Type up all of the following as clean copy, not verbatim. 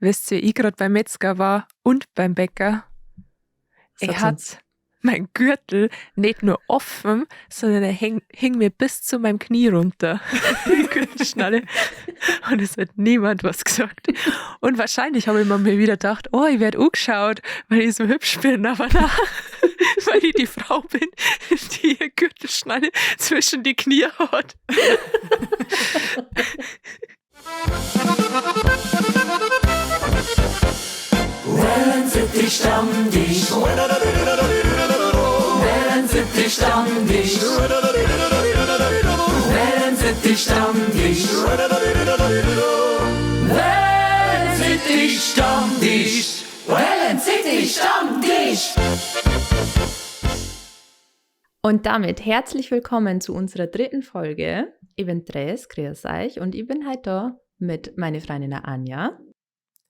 Wisst ihr, ich gerade beim Metzger war und beim Bäcker. Er Sag's hat uns. mein Gürtel nicht nur offen, sondern er hing mir bis zu meinem Knie runter. Die Gürtelschnalle. Und es hat niemand was gesagt. Und wahrscheinlich habe ich mir wieder gedacht, oh, ich werde angeschaut, weil ich so hübsch bin. Aber na, weil ich die Frau bin, die ihr Gürtelschnalle zwischen die Knie hat. Wellensittich Stammtisch. Wellensittich Stammtisch. Wellensittich Stammtisch. Wellensittich Stammtisch. Wellensittich Stammtisch. Und damit herzlich willkommen zu unserer dritten Folge. Ich bin Dres, grüß euch, und ich bin heute da mit meiner Freundin Anja.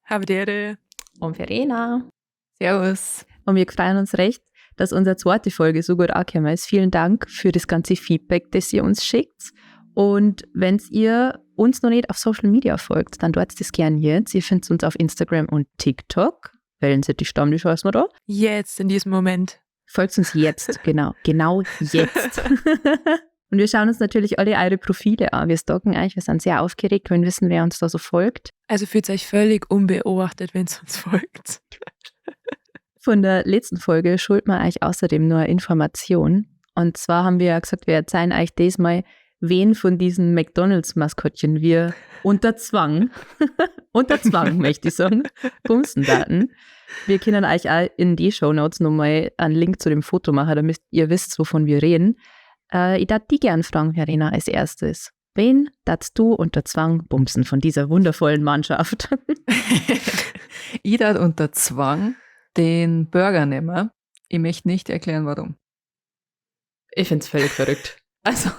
Habe die Ehre. Und Verena. Servus. Und wir freuen uns recht, dass unsere zweite Folge so gut angekommen ist. Vielen Dank für das ganze Feedback, das ihr uns schickt. Und wenn ihr uns noch nicht auf Social Media folgt, dann tut das gern jetzt. Ihr findet uns auf Instagram und TikTok. Wellensittich Stammtisch heißen wir da. Jetzt, in diesem Moment. Folgt uns jetzt, genau. Genau jetzt. Und wir schauen uns natürlich alle eure Profile an. Wir stalken euch, wir sind sehr aufgeregt, wollen wissen, wer uns da so folgt. Also fühlt euch völlig unbeobachtet, wenn es uns folgt. Von der letzten Folge schuld man euch außerdem nur Information. Und zwar haben wir ja gesagt, wir erzählen euch diesmal, wen von diesen McDonalds-Maskottchen wir unter Zwang, unter Zwang, möchte ich sagen, bumsen daten. Wir können euch auch in die Shownotes nochmal einen Link zu dem Foto machen, damit ihr wisst, wovon wir reden. Ich darf die gern fragen, Verena, als erstes. Wen darfst du unter Zwang bumsen von dieser wundervollen Mannschaft? Ich darf unter Zwang den Burger nehmen. Ich möchte nicht erklären, warum. Ich find's völlig verrückt. Also,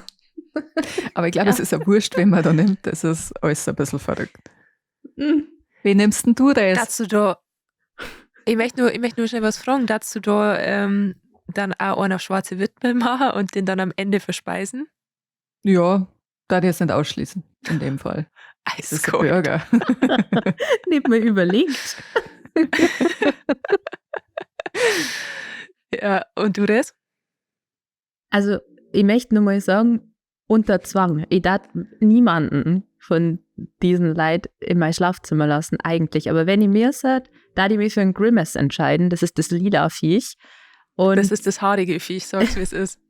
aber ich glaube, es ist ja wurscht, wen man da nimmt. Das ist alles ein bisschen verrückt. Wen nimmst denn du das? Darfst du da, ich möchte nur schnell was fragen, darfst du da dann auch einen auf schwarze Witwe machen und den dann am Ende verspeisen? Ja, da ich jetzt nicht ausschließen, in dem Fall. Das ist ein Eiskalt. Burger. Nicht mal überlegt. Ja, und du das? Also, ich möchte nur mal sagen, unter Zwang. Ich darf niemanden von diesen Leuten in mein Schlafzimmer lassen, eigentlich. Aber wenn ich mir sag, da ich mich für einen Grimace entscheiden, das ist das lila Viech. Und das ist das haarige Viech, sag's wie es ist.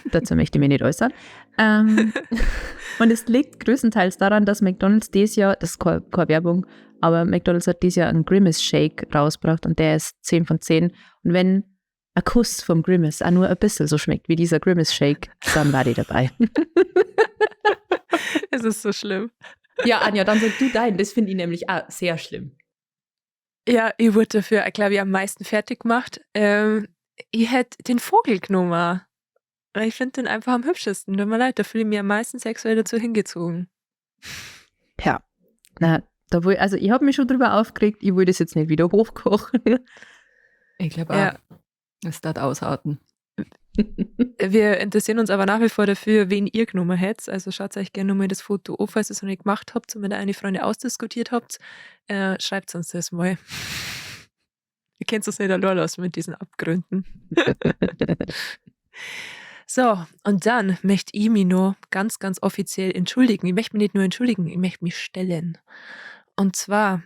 Dazu möchte ich mich nicht äußern. Und es liegt größtenteils daran, dass McDonald's dieses Jahr, das ist keine Werbung, aber McDonald's hat dieses Jahr einen Grimace Shake rausgebracht und der ist 10 von 10. Und wenn ein Kuss vom Grimace auch nur ein bisschen so schmeckt wie dieser Grimace Shake, dann war die dabei. Es ist so schlimm. Ja, Anja, dann sag du deinen. Das finde ich nämlich auch sehr schlimm. Ja, ich wurde dafür, glaub ich, am meisten fertig gemacht. Ich hätte den Vogel genommen. Weil ich find den einfach am hübschesten. Tut mir leid, da fühle ich mich am meisten sexuell dazu hingezogen. Ja, na, da wohl, also ich hab mich schon drüber aufgeregt, ich will das jetzt nicht wieder hochkochen. Ich glaub auch, es darf ausarten. Wir interessieren uns aber nach wie vor dafür, wen ihr genommen hättet. Also schaut euch gerne nochmal das Foto an, falls ihr es noch nicht gemacht habt und mit einer Freundin ausdiskutiert habt. Schreibt uns das mal. Ihr könnt es nicht allein lassen mit diesen Abgründen. So, und dann möchte ich mich noch ganz, ganz offiziell entschuldigen. Ich möchte mich nicht nur entschuldigen, ich möchte mich stellen. Und zwar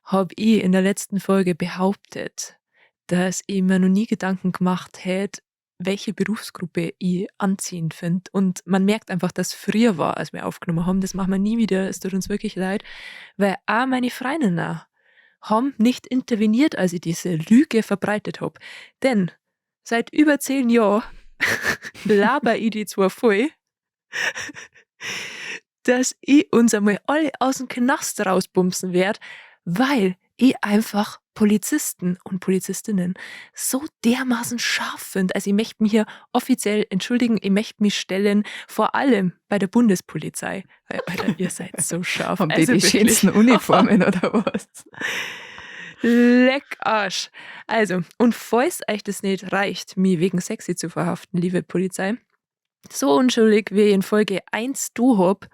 hab ich in der letzten Folge behauptet, dass ich mir noch nie Gedanken gemacht hätte, welche Berufsgruppe ich anziehend find. Und man merkt einfach, dass früher war, als wir aufgenommen haben. Das machen wir nie wieder, es tut uns wirklich leid, weil auch meine Freundinnen haben nicht interveniert, als ich diese Lüge verbreitet hab. Denn seit über 10 Jahren laber ich die zwar voll, dass ich uns einmal alle aus dem Knast rausbumsen werd, weil ich einfach Polizisten und Polizistinnen so dermaßen scharf find. Also ich möchte mich hier offiziell entschuldigen, ich möchte mich stellen, vor allem bei der Bundespolizei. Weil, Alter, ihr seid so scharf. Haben die Also die wirklich. schönsten Uniformen oder was? Leck Arsch. Also, und falls euch das nicht reicht, mich wegen sexy zu verhaften, liebe Polizei, so unschuldig wie ich in Folge 1 du hab,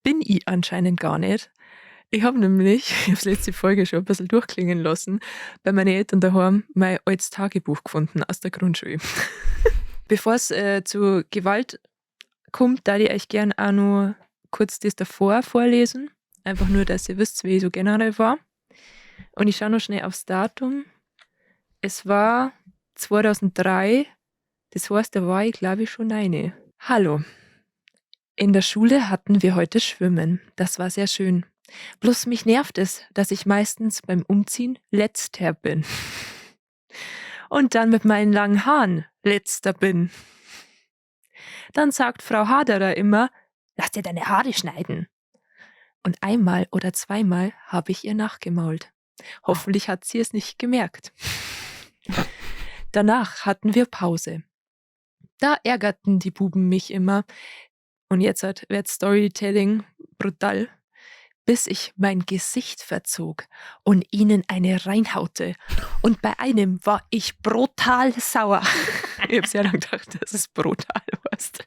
bin ich anscheinend gar nicht. Ich habe nämlich, ich habe letzte Folge schon ein bisschen durchklingen lassen, bei meinen Eltern daheim mein altes Tagebuch gefunden aus der Grundschule. Bevor es zu Gewalt kommt, da ich euch gern auch noch kurz das davor vorlesen. Einfach nur, dass ihr wisst, wie ich so generell war. Und ich schaue noch schnell aufs Datum. Es war 2003. Das heißt, da war ich, glaube ich, schon 9. Hallo. In der Schule hatten wir heute Schwimmen. Das war sehr schön. Bloß mich nervt es, dass ich meistens beim Umziehen letzter bin. Und dann mit meinen langen Haaren letzter bin. Dann sagt Frau Haderer immer, lass dir deine Haare schneiden. Und einmal oder zweimal habe ich ihr nachgemault. Hoffentlich hat sie es nicht gemerkt. Danach hatten wir Pause. Da ärgerten die Buben mich immer. Und jetzt wird Storytelling brutal. Bis ich mein Gesicht verzog und ihnen eine reinhaute. Und bei einem war ich brutal sauer. Ich habe sehr lange gedacht, dass es brutal heißt.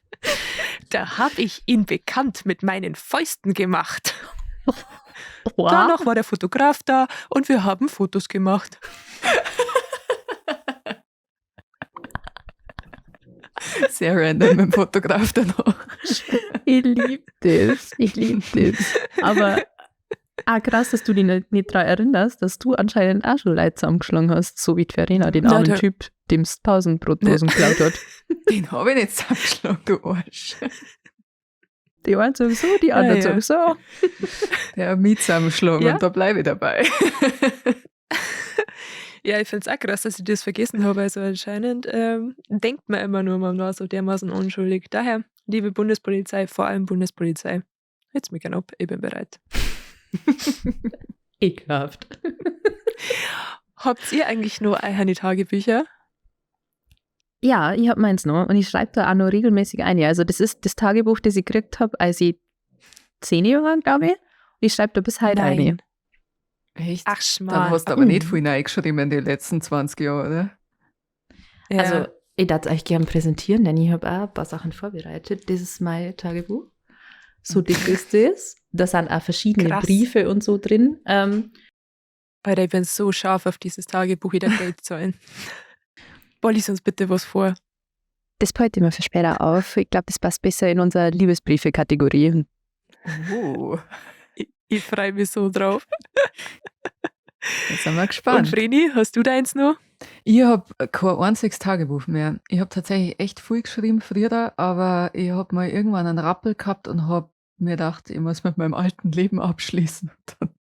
Da habe ich ihn bekannt mit meinen Fäusten gemacht. Wow. Danach war der Fotograf da und wir haben Fotos gemacht. Sehr random mit dem Fotograf danach. Ich liebe das. Ich liebe das. Aber krass, dass du dich nicht daran erinnerst, dass du anscheinend auch schon Leute zusammengeschlagen hast, so wie die Verena, den armen Typ, dem es Pausenbrotdosen geklaut hat. Den habe ich nicht zusammengeschlagen, du Arsch. Die einen sagen so, die anderen sagen so. Der hat mich zusammengeschlagen und da bleibe ich dabei. Ja, ich find's auch krass, dass ich das vergessen habe. Also anscheinend denkt man immer nur, man war so dermaßen unschuldig. Daher, liebe Bundespolizei, vor allem Bundespolizei, halt's mich gern ab, ich bin bereit. Ekelhaft. Habt ihr eigentlich noch eure Tagebücher? Ja, ich hab meins noch und ich schreib da auch noch regelmäßig ein. Also das ist das Tagebuch, das ich gekriegt hab, als ich 10 Jahre war, glaub ich. Und ich schreib da bis heute Nein. ein. Echt? Ach, Schmarrn. Dann hast du aber nicht viel reingeschrieben in den letzten 20 Jahren, oder? Ja. Also, ich darf es euch gern präsentieren, denn ich hab auch ein paar Sachen vorbereitet. Das ist mein Tagebuch. So dick ist das. Da sind auch verschiedene Krass. Briefe und so drin. Alter, ich bin so scharf auf dieses Tagebuch, ich darf Geld zahlen. Boah, lies uns bitte was vor. Das behalte ich mir für später auf. Ich glaub, das passt besser in unsere Liebesbriefe-Kategorie. Oh. Ich freue mich so drauf. Jetzt sind wir gespannt. Und Vreni, hast du deins noch? Ich hab kein einziges Tagebuch mehr. Ich hab tatsächlich echt viel geschrieben früher, aber ich hab mal irgendwann einen Rappel gehabt und hab mir gedacht, ich muss mit meinem alten Leben abschließen. Und dann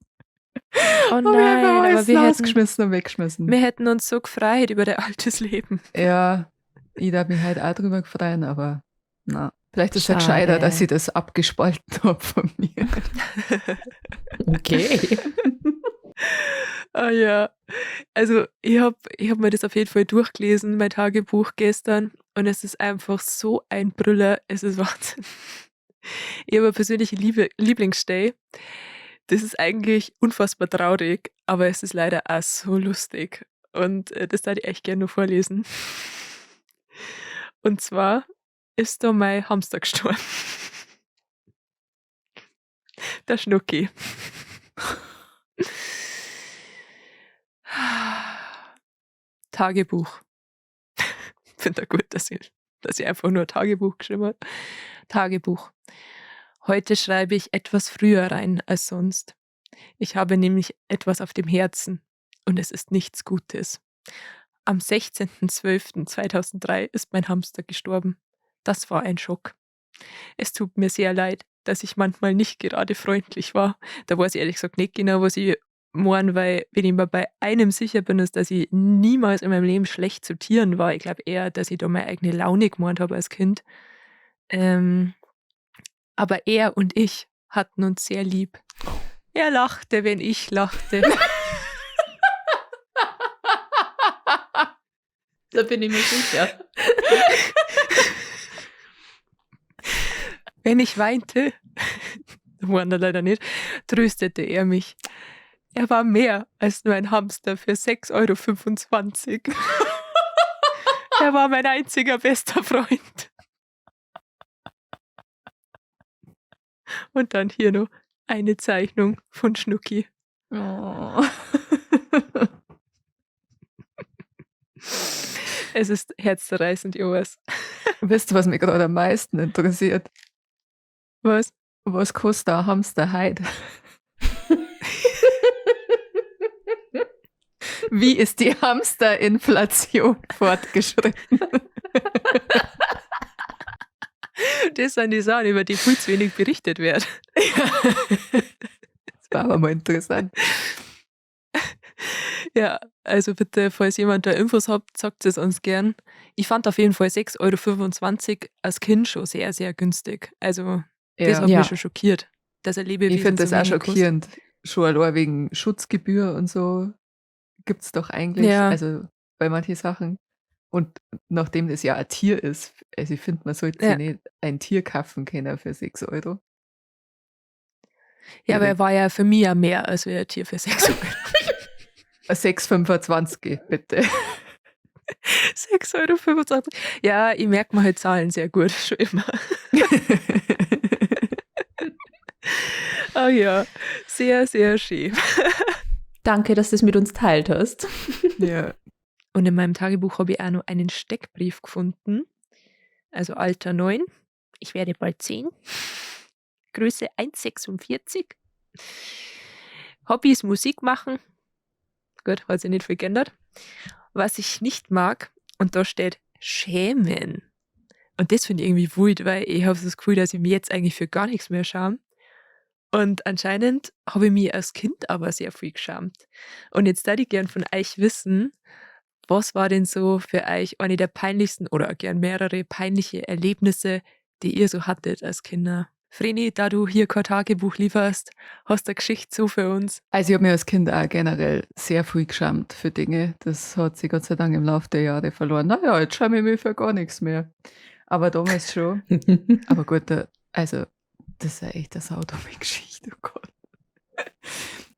Oh hab ich einfach nein, aber alles rausgeschmissen und weggeschmissen. wir hätten uns so gefreut über dein altes Leben. Ja, ich darf mich halt auch drüber freuen, aber na. Vielleicht ist es ja Schade. gescheiter, dass ich das abgespalten hab von mir. Okay. Ah ja, also ich hab mir das auf jeden Fall durchgelesen, mein Tagebuch gestern, und es ist einfach so ein Brüller, es ist Wahnsinn. Ich habe eine persönliche Lieblingsstelle. Das ist eigentlich unfassbar traurig, aber es ist leider auch so lustig. Und das darf ich echt gerne noch vorlesen. Und zwar ist da mein Hamster gestorben. Der Schnucki. Tagebuch. Find ich gut, dass ich einfach nur Tagebuch geschrieben hab. Tagebuch. Heute schreibe ich etwas früher rein als sonst. Ich habe nämlich etwas auf dem Herzen und es ist nichts Gutes. Am 16.12.2003 ist mein Hamster gestorben. Das war ein Schock. Es tut mir sehr leid, dass ich manchmal nicht gerade freundlich war. Da weiß ich ehrlich gesagt nicht genau, was ich meine, weil wenn ich mir bei einem sicher bin, ist, dass ich niemals in meinem Leben schlecht zu Tieren war. Ich glaub eher, dass ich da meine eigene Laune gemeint habe als Kind. Aber er und ich hatten uns sehr lieb. Er lachte, wenn ich lachte. Da bin ich mir sicher. Wenn ich weinte, war er leider nicht, tröstete er mich. Er war mehr als nur ein Hamster für 6,25 Euro. Er war mein einziger bester Freund. Und dann hier noch Eine Zeichnung von Schnucki. Oh. Es ist herzzerreißend, ich weiß. Wisst ihr, was mich gerade am meisten interessiert? Was? Was kostet ein Hamster heute? Wie ist die Hamsterinflation fortgeschritten? Das sind die Sachen, über die viel zu wenig berichtet wird. Das war aber mal interessant. Ja, also bitte, falls jemand da Infos habt, sagt es uns gern. Ich fand auf jeden Fall 6,25 € als Kind schon sehr, sehr günstig. Also das Ja. hat Ja. mich schon schockiert, dass ein Lebewesen Ich finde so das auch wenig kostet. schockierend. Schon allein wegen Schutzgebühr und so gibt es doch eigentlich, Ja. also bei manchen Sachen. Und nachdem das ja ein Tier ist, also ich finde, man sollte Ja. sich nicht ein Tier kaufen können für 6 Euro. Ja, aber Irre. er war ja für mich ja mehr als wie ein Tier für 6 Euro. 6,25, bitte. 6,25 €. Ja, ich merke mir halt Zahlen sehr gut, schon immer. Ah ja, sehr, sehr schön. Danke, dass du es mit uns teilt hast. Ja. Und in meinem Tagebuch habe ich auch noch einen Steckbrief gefunden. Also Alter 9. Ich werde bald 10. Größe 1,46. Hobbys Musik machen. Gut, hat sich nicht viel geändert. Was ich nicht mag, und da steht schämen. Und das finde ich irgendwie wild, weil ich habe so das Gefühl, dass ich mich jetzt eigentlich für gar nichts mehr schäme. Und anscheinend habe ich mich als Kind aber sehr viel geschämt. Und jetzt würde ich gern von euch wissen, was war denn so für euch eine der peinlichsten oder auch gern mehrere peinliche Erlebnisse, die ihr so hattet als Kinder? Vreni, da du hier kein Tagebuch lieferst, hast du eine Geschichte so für uns? Also ich habe mich als Kind auch generell sehr viel geschämt für Dinge. Das hat sich Gott sei Dank im Laufe der Jahre verloren. Naja, jetzt schäme ich mich für gar nichts mehr. Aber damals schon. Aber gut, da, also das ist ja echt eine saudumme Geschichte, oh Gott.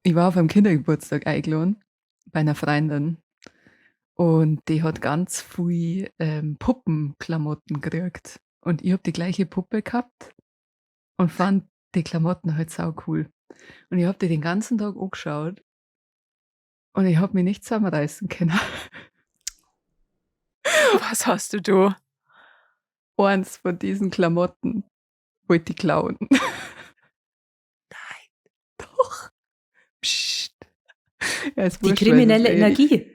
Ich war auf einem Kindergeburtstag eingeladen bei einer Freundin und die hat ganz viel Puppenklamotten gekriegt. Und ich hab die gleiche Puppe gehabt und fand die Klamotten halt sau cool. Und ich hab die den ganzen Tag angeschaut und ich hab mich nicht zusammenreißen können. Was hast du da? Eins von diesen Klamotten wollte ich klauen. Nein. Doch. Psst. Ja, ist Die wurscht, weil es kriminelle ist eh- Energie.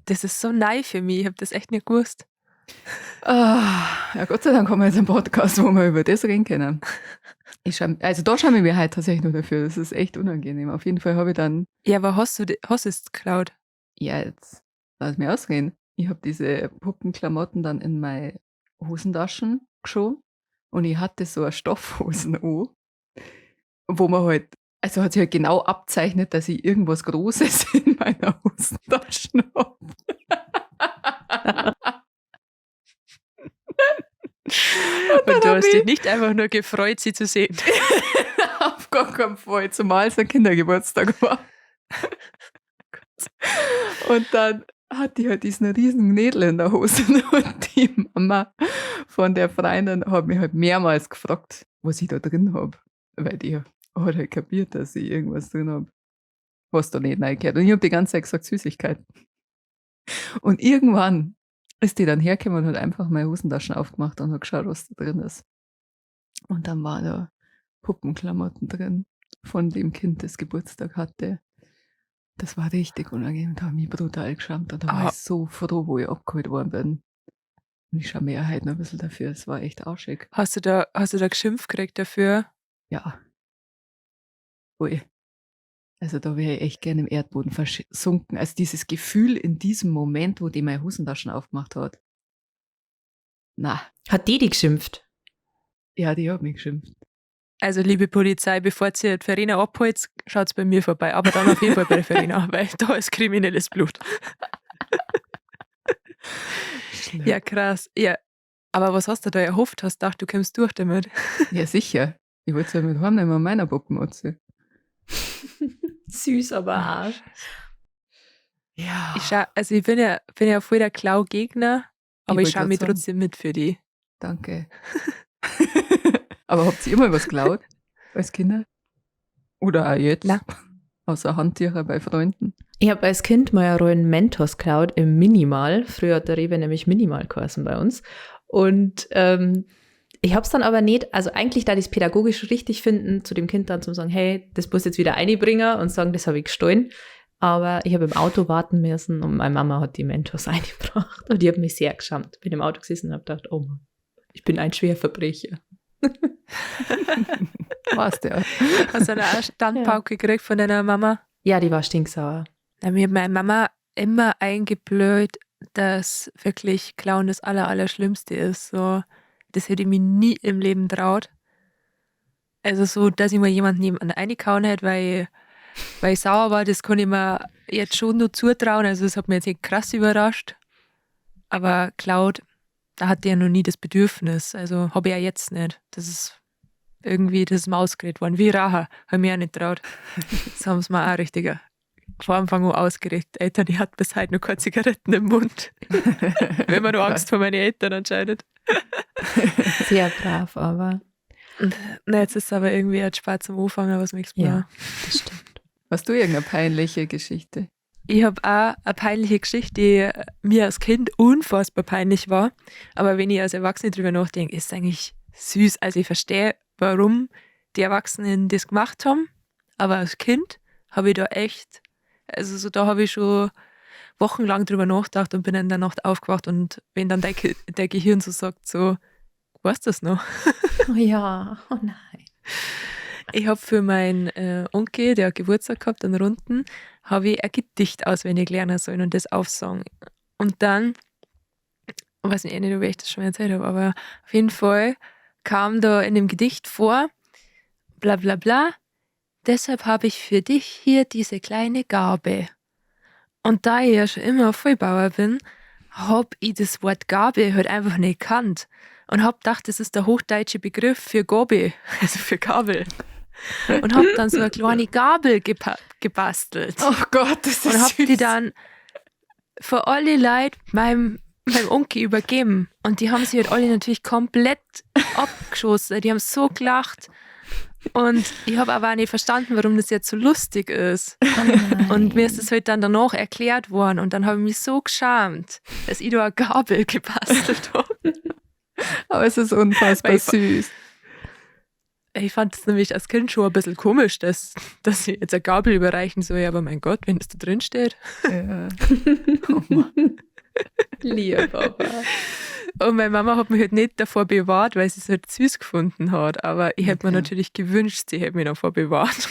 Das ist so neu für mich. Ich hab das echt nicht gewusst. Ah, ja, Gott sei Dank haben wir jetzt einen Podcast, wo wir über das reden können. Da schäme ich mich heute tatsächlich nur dafür. Das ist echt unangenehm. Auf jeden Fall habe ich dann. Ja, aber hast du es geklaut? Ja, jetzt lass mich ausreden. Ich habe diese Puppenklamotten dann in meine Hosentaschen geschoben und ich hatte so eine Stoffhosen an, wo man halt, also hat sich halt genau abzeichnet, dass ich irgendwas Großes in meiner Hosentaschen hab. Und du hab hast ich dich nicht einfach nur gefreut, sie zu sehen. Auf gar keinen Fall, zumal es ein Kindergeburtstag war. Und dann hat die halt diesen riesen Knädel in der Hose und die Mama von der Freundin hat mich halt mehrmals gefragt, was ich da drin hab. Weil die hat halt kapiert, dass ich irgendwas drin hab, was da nicht reingehört. Und ich hab die ganze Zeit gesagt, Süßigkeiten. Und irgendwann ist die dann hergekommen und hat einfach meine Hosentaschen aufgemacht und hat geschaut, was da drin ist. Und dann war da Puppenklamotten drin von dem Kind, das Geburtstag hatte. Das war richtig unangenehm. Da habe ich mich brutal geschämt und da war ich so froh, wo ich abgeholt worden bin. Und ich schaue mir ja heute noch ein bisschen dafür. Es war echt arschig. Hast du da geschimpft gekriegt dafür? Ja. Ui. Also da wäre ich echt gerne im Erdboden versunken. Also dieses Gefühl in diesem Moment, wo die meine Hosentaschen aufgemacht hat. Na. Hat die geschimpft? Ja, die hat mich geschimpft. Also liebe Polizei, bevor ihr die Verena abholt, schaut's bei mir vorbei. Aber dann auf jeden Fall bei der Verena, weil da ist kriminelles Blut. Schlimm. Ja, krass. Ja. Aber was hast du da erhofft? Hast du gedacht, du kommst durch damit? Ja, sicher. Ich wollte es ja mit heimnehmen an meiner Puppenotze. Süß, aber Arsch. Ja. Ich schau, also ich bin ja voll der Klau-Gegner, aber Ich ich wollt schau grad mich sagen. trotzdem mit für die. Danke. Aber habt ihr immer was geklaut? Als Kinder? Oder auch jetzt? Nein. Außer Handtücher bei Freunden. Ich habe als Kind mal einen Rollen Mentos geklaut im Minimal. Früher hat der Rewe nämlich Minimal geheißen bei uns. Und ich habe es dann aber nicht, also eigentlich, da ich es pädagogisch richtig finden, zu dem Kind dann zu sagen, hey, das muss jetzt wieder einbringen und sagen, das habe ich gestohlen. Aber ich habe im Auto warten müssen und meine Mama hat die Mentos eingebracht. Und ich habe mich sehr geschämt. Bin im Auto gesessen und habe gedacht, oh Mann, ich bin ein Schwerverbrecher. War's der? Hast du eine Standpauke gekriegt von deiner Mama? Ja, die war stinksauer. Na, mir hat meine Mama immer eingebläut, dass wirklich Klauen das Allerschlimmste ist. So, das hätte ich mir nie im Leben traut. Also so, dass ich mal jemanden nebenan reingehauen hätte, weil ich sauer war, das kann ich mir jetzt schon nur zutrauen. Also das hat mich jetzt nicht krass überrascht. Aber Cloud, da hatte ich ja noch nie das Bedürfnis. Also habe ich ja jetzt nicht. Das ist irgendwie, das ist mir ausgeredet worden. Wie Raha, habe ich mir auch nicht traut. Das haben sie mir auch richtig vor Anfang an ausgeredet. Eltern, ich hatte bis heute noch keine Zigaretten im Mund. Wenn man nur Angst vor meinen Eltern anscheinend. Sehr brav, aber. Na, jetzt ist es aber irgendwie ein Spaß zum Anfangen, was mich Ja, das stimmt. Hast du irgendeine peinliche Geschichte? Ich habe auch eine peinliche Geschichte, die mir als Kind unfassbar peinlich war. Aber wenn ich als Erwachsene drüber nachdenke, ist es eigentlich süß. Also ich verstehe, warum die Erwachsenen das gemacht haben. Aber als Kind habe ich da echt, also so, da habe ich schon wochenlang drüber nachgedacht und bin in der Nacht aufgewacht. Und wenn dann dein Gehirn so sagt, so, weißt du das noch? Oh ja, oh nein. Ich habe für meinen Onkel, der hat Geburtstag gehabt, einen Runden, habe ich ein Gedicht auswendig lernen sollen und das aufsagen. Und dann, ich weiß nicht, ob ich das schon mal erzählt habe, aber auf jeden Fall kam da in dem Gedicht vor, bla bla bla, deshalb habe ich für dich hier diese kleine Gabe. Und da ich ja schon immer Vollbauer bin, habe ich das Wort Gabe halt einfach nicht gekannt. Und hab gedacht, das ist der hochdeutsche Begriff für Gabe, also für Gabel. Und hab dann so eine kleine Gabel gebastelt. Oh Gott, das ist Und hab süß. die dann vor alle Leute meinem Onkel übergeben. Und die haben sich halt alle natürlich komplett abgeschossen. Die haben so gelacht. Und ich hab aber auch nicht verstanden, warum das jetzt so lustig ist. Oh und mir ist das halt dann danach erklärt worden. Und dann habe ich mich so geschämt, dass ich da eine Gabel gebastelt habe. Aber es ist unfassbar süß. Ich fand es nämlich als Kind schon ein bisschen komisch, dass ich jetzt eine Gabel überreichen soll. Aber mein Gott, wenn das da drin steht. Ja. Oh Mann. Lieber Papa. Und meine Mama hat mich halt nicht davor bewahrt, weil sie es halt süß gefunden hat. Aber ich hätte mir natürlich gewünscht, sie hätte mich davor bewahrt.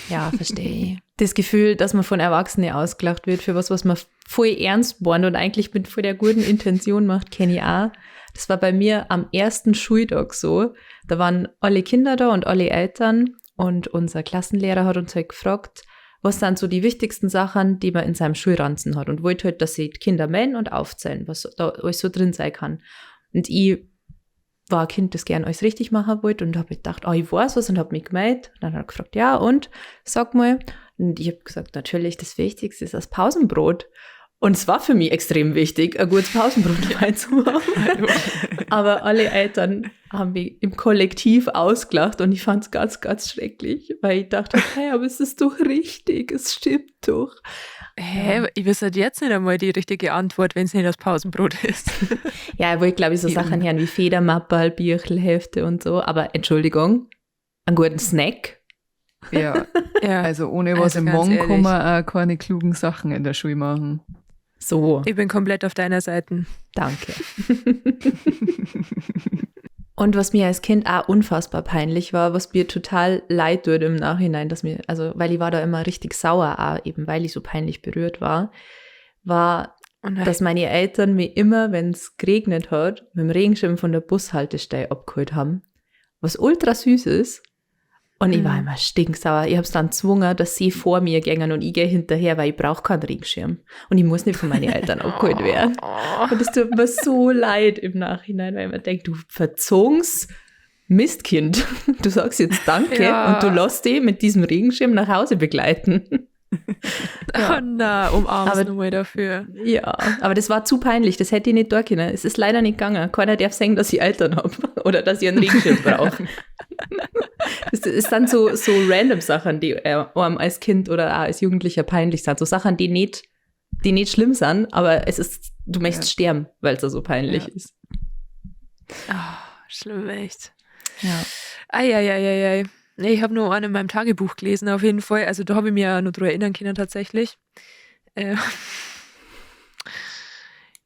Ja, verstehe ich. Das Gefühl, dass man von Erwachsenen ausgelacht wird für was man voll ernst meint und eigentlich mit voll der guten Intention macht, kenne ich auch. Das war bei mir am ersten Schultag so. Da waren alle Kinder da und alle Eltern und unser Klassenlehrer hat uns halt gefragt, was sind so die wichtigsten Sachen, die man in seinem Schulranzen hat und wollte halt, dass sie die Kinder melden und aufzählen, was da alles so drin sein kann. Und ich war ein Kind, das gern alles richtig machen wollte und habe gedacht, oh, ich weiß was und habe mich gemeldet. Und dann hat er gefragt, ja und, sag mal. Und ich habe gesagt, natürlich, das Wichtigste ist das Pausenbrot. Und es war für mich extrem wichtig, ein gutes Pausenbrot dabei zu haben. Aber alle Eltern haben mich im Kollektiv ausgelacht und ich fand es ganz, ganz schrecklich, weil ich dachte, hey, aber es ist doch richtig, es stimmt doch. Hä, ich weiß halt jetzt nicht einmal die richtige Antwort, wenn es nicht das Pausenbrot ist. Ja, ich wollte, glaube ich, so Sachen hören wie Federmapperl, Birchelhefte und so, aber Entschuldigung, einen guten Snack. Ja, ja. Also ohne was also im Morgen kann man auch keine klugen Sachen in der Schule machen. So. Ich bin komplett auf deiner Seite. Danke. Und was mir als Kind auch unfassbar peinlich war, was mir total leid tut im Nachhinein, dass mir, also weil ich war da immer richtig sauer, auch eben weil ich so peinlich berührt war, war, dass meine Eltern mir immer, wenn es geregnet hat, mit dem Regenschirm von der Bushaltestelle abgeholt haben, was ultra süß ist. Und ich war immer stinksauer. Ich habe es dann gezwungen, dass sie vor mir gingen und ich gehe hinterher, weil ich brauche keinen Regenschirm. Und ich muss nicht von meinen Eltern abgeholt werden. Und es tut mir so leid im Nachhinein, weil man denkt, du verzogens Mistkind. Du sagst jetzt Danke und du lässt dich mit diesem Regenschirm nach Hause begleiten. Oh na, umarm's Aber- nochmal dafür. Ja, aber das war zu peinlich. Das hätte ich nicht tun können. Es ist leider nicht gegangen. Keiner darf sehen, dass ich Eltern habe oder dass ich einen Regenschirm brauche. Das ist dann so random Sachen, die einem als Kind oder auch als Jugendlicher peinlich sind. So Sachen, die nicht schlimm sind, aber es ist, du möchtest sterben, weil es da so peinlich ist. Oh, schlimm, echt. Ja. Eieieiei. Nee, ich habe nur einen in meinem Tagebuch gelesen, auf jeden Fall. Also da habe ich mich ja noch drüber erinnern können, tatsächlich.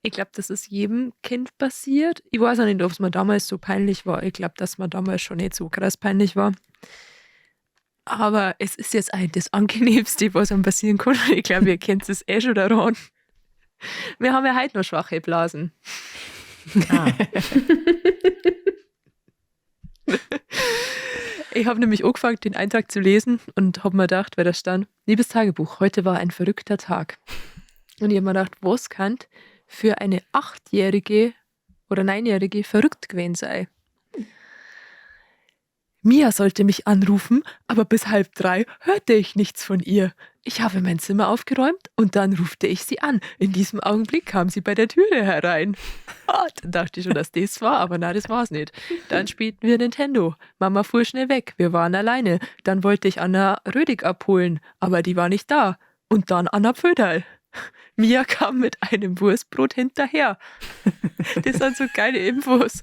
Ich glaube, das ist jedem Kind passiert. Ich weiß auch nicht, ob es mir damals so peinlich war. Ich glaube, dass mir damals schon nicht so krass peinlich war. Aber es ist jetzt eigentlich das Angenehmste, was einem passieren kann. Und ich glaube, ihr kennt es eh schon daran. Wir haben ja heute noch schwache Blasen. Ah. Ich habe nämlich angefangen, den Eintrag zu lesen und habe mir gedacht, weil da stand, liebes Tagebuch, heute war ein verrückter Tag. Und ich habe mir gedacht, was kann für eine 8-Jährige oder 9-Jährige verrückt gewesen sein? Mia sollte mich anrufen, aber bis 2:30 hörte ich nichts von ihr. Ich habe mein Zimmer aufgeräumt und dann rufte ich sie an. In diesem Augenblick kam sie bei der Türe herein. Ah, dann dachte ich schon, dass das war, aber na, das war's nicht. Dann spielten wir Nintendo. Mama fuhr schnell weg, wir waren alleine. Dann wollte ich Anna Rödig abholen, aber die war nicht da. Und dann Anna Pföderl. Mia kam mit einem Wurstbrot hinterher. Das sind so geile Infos.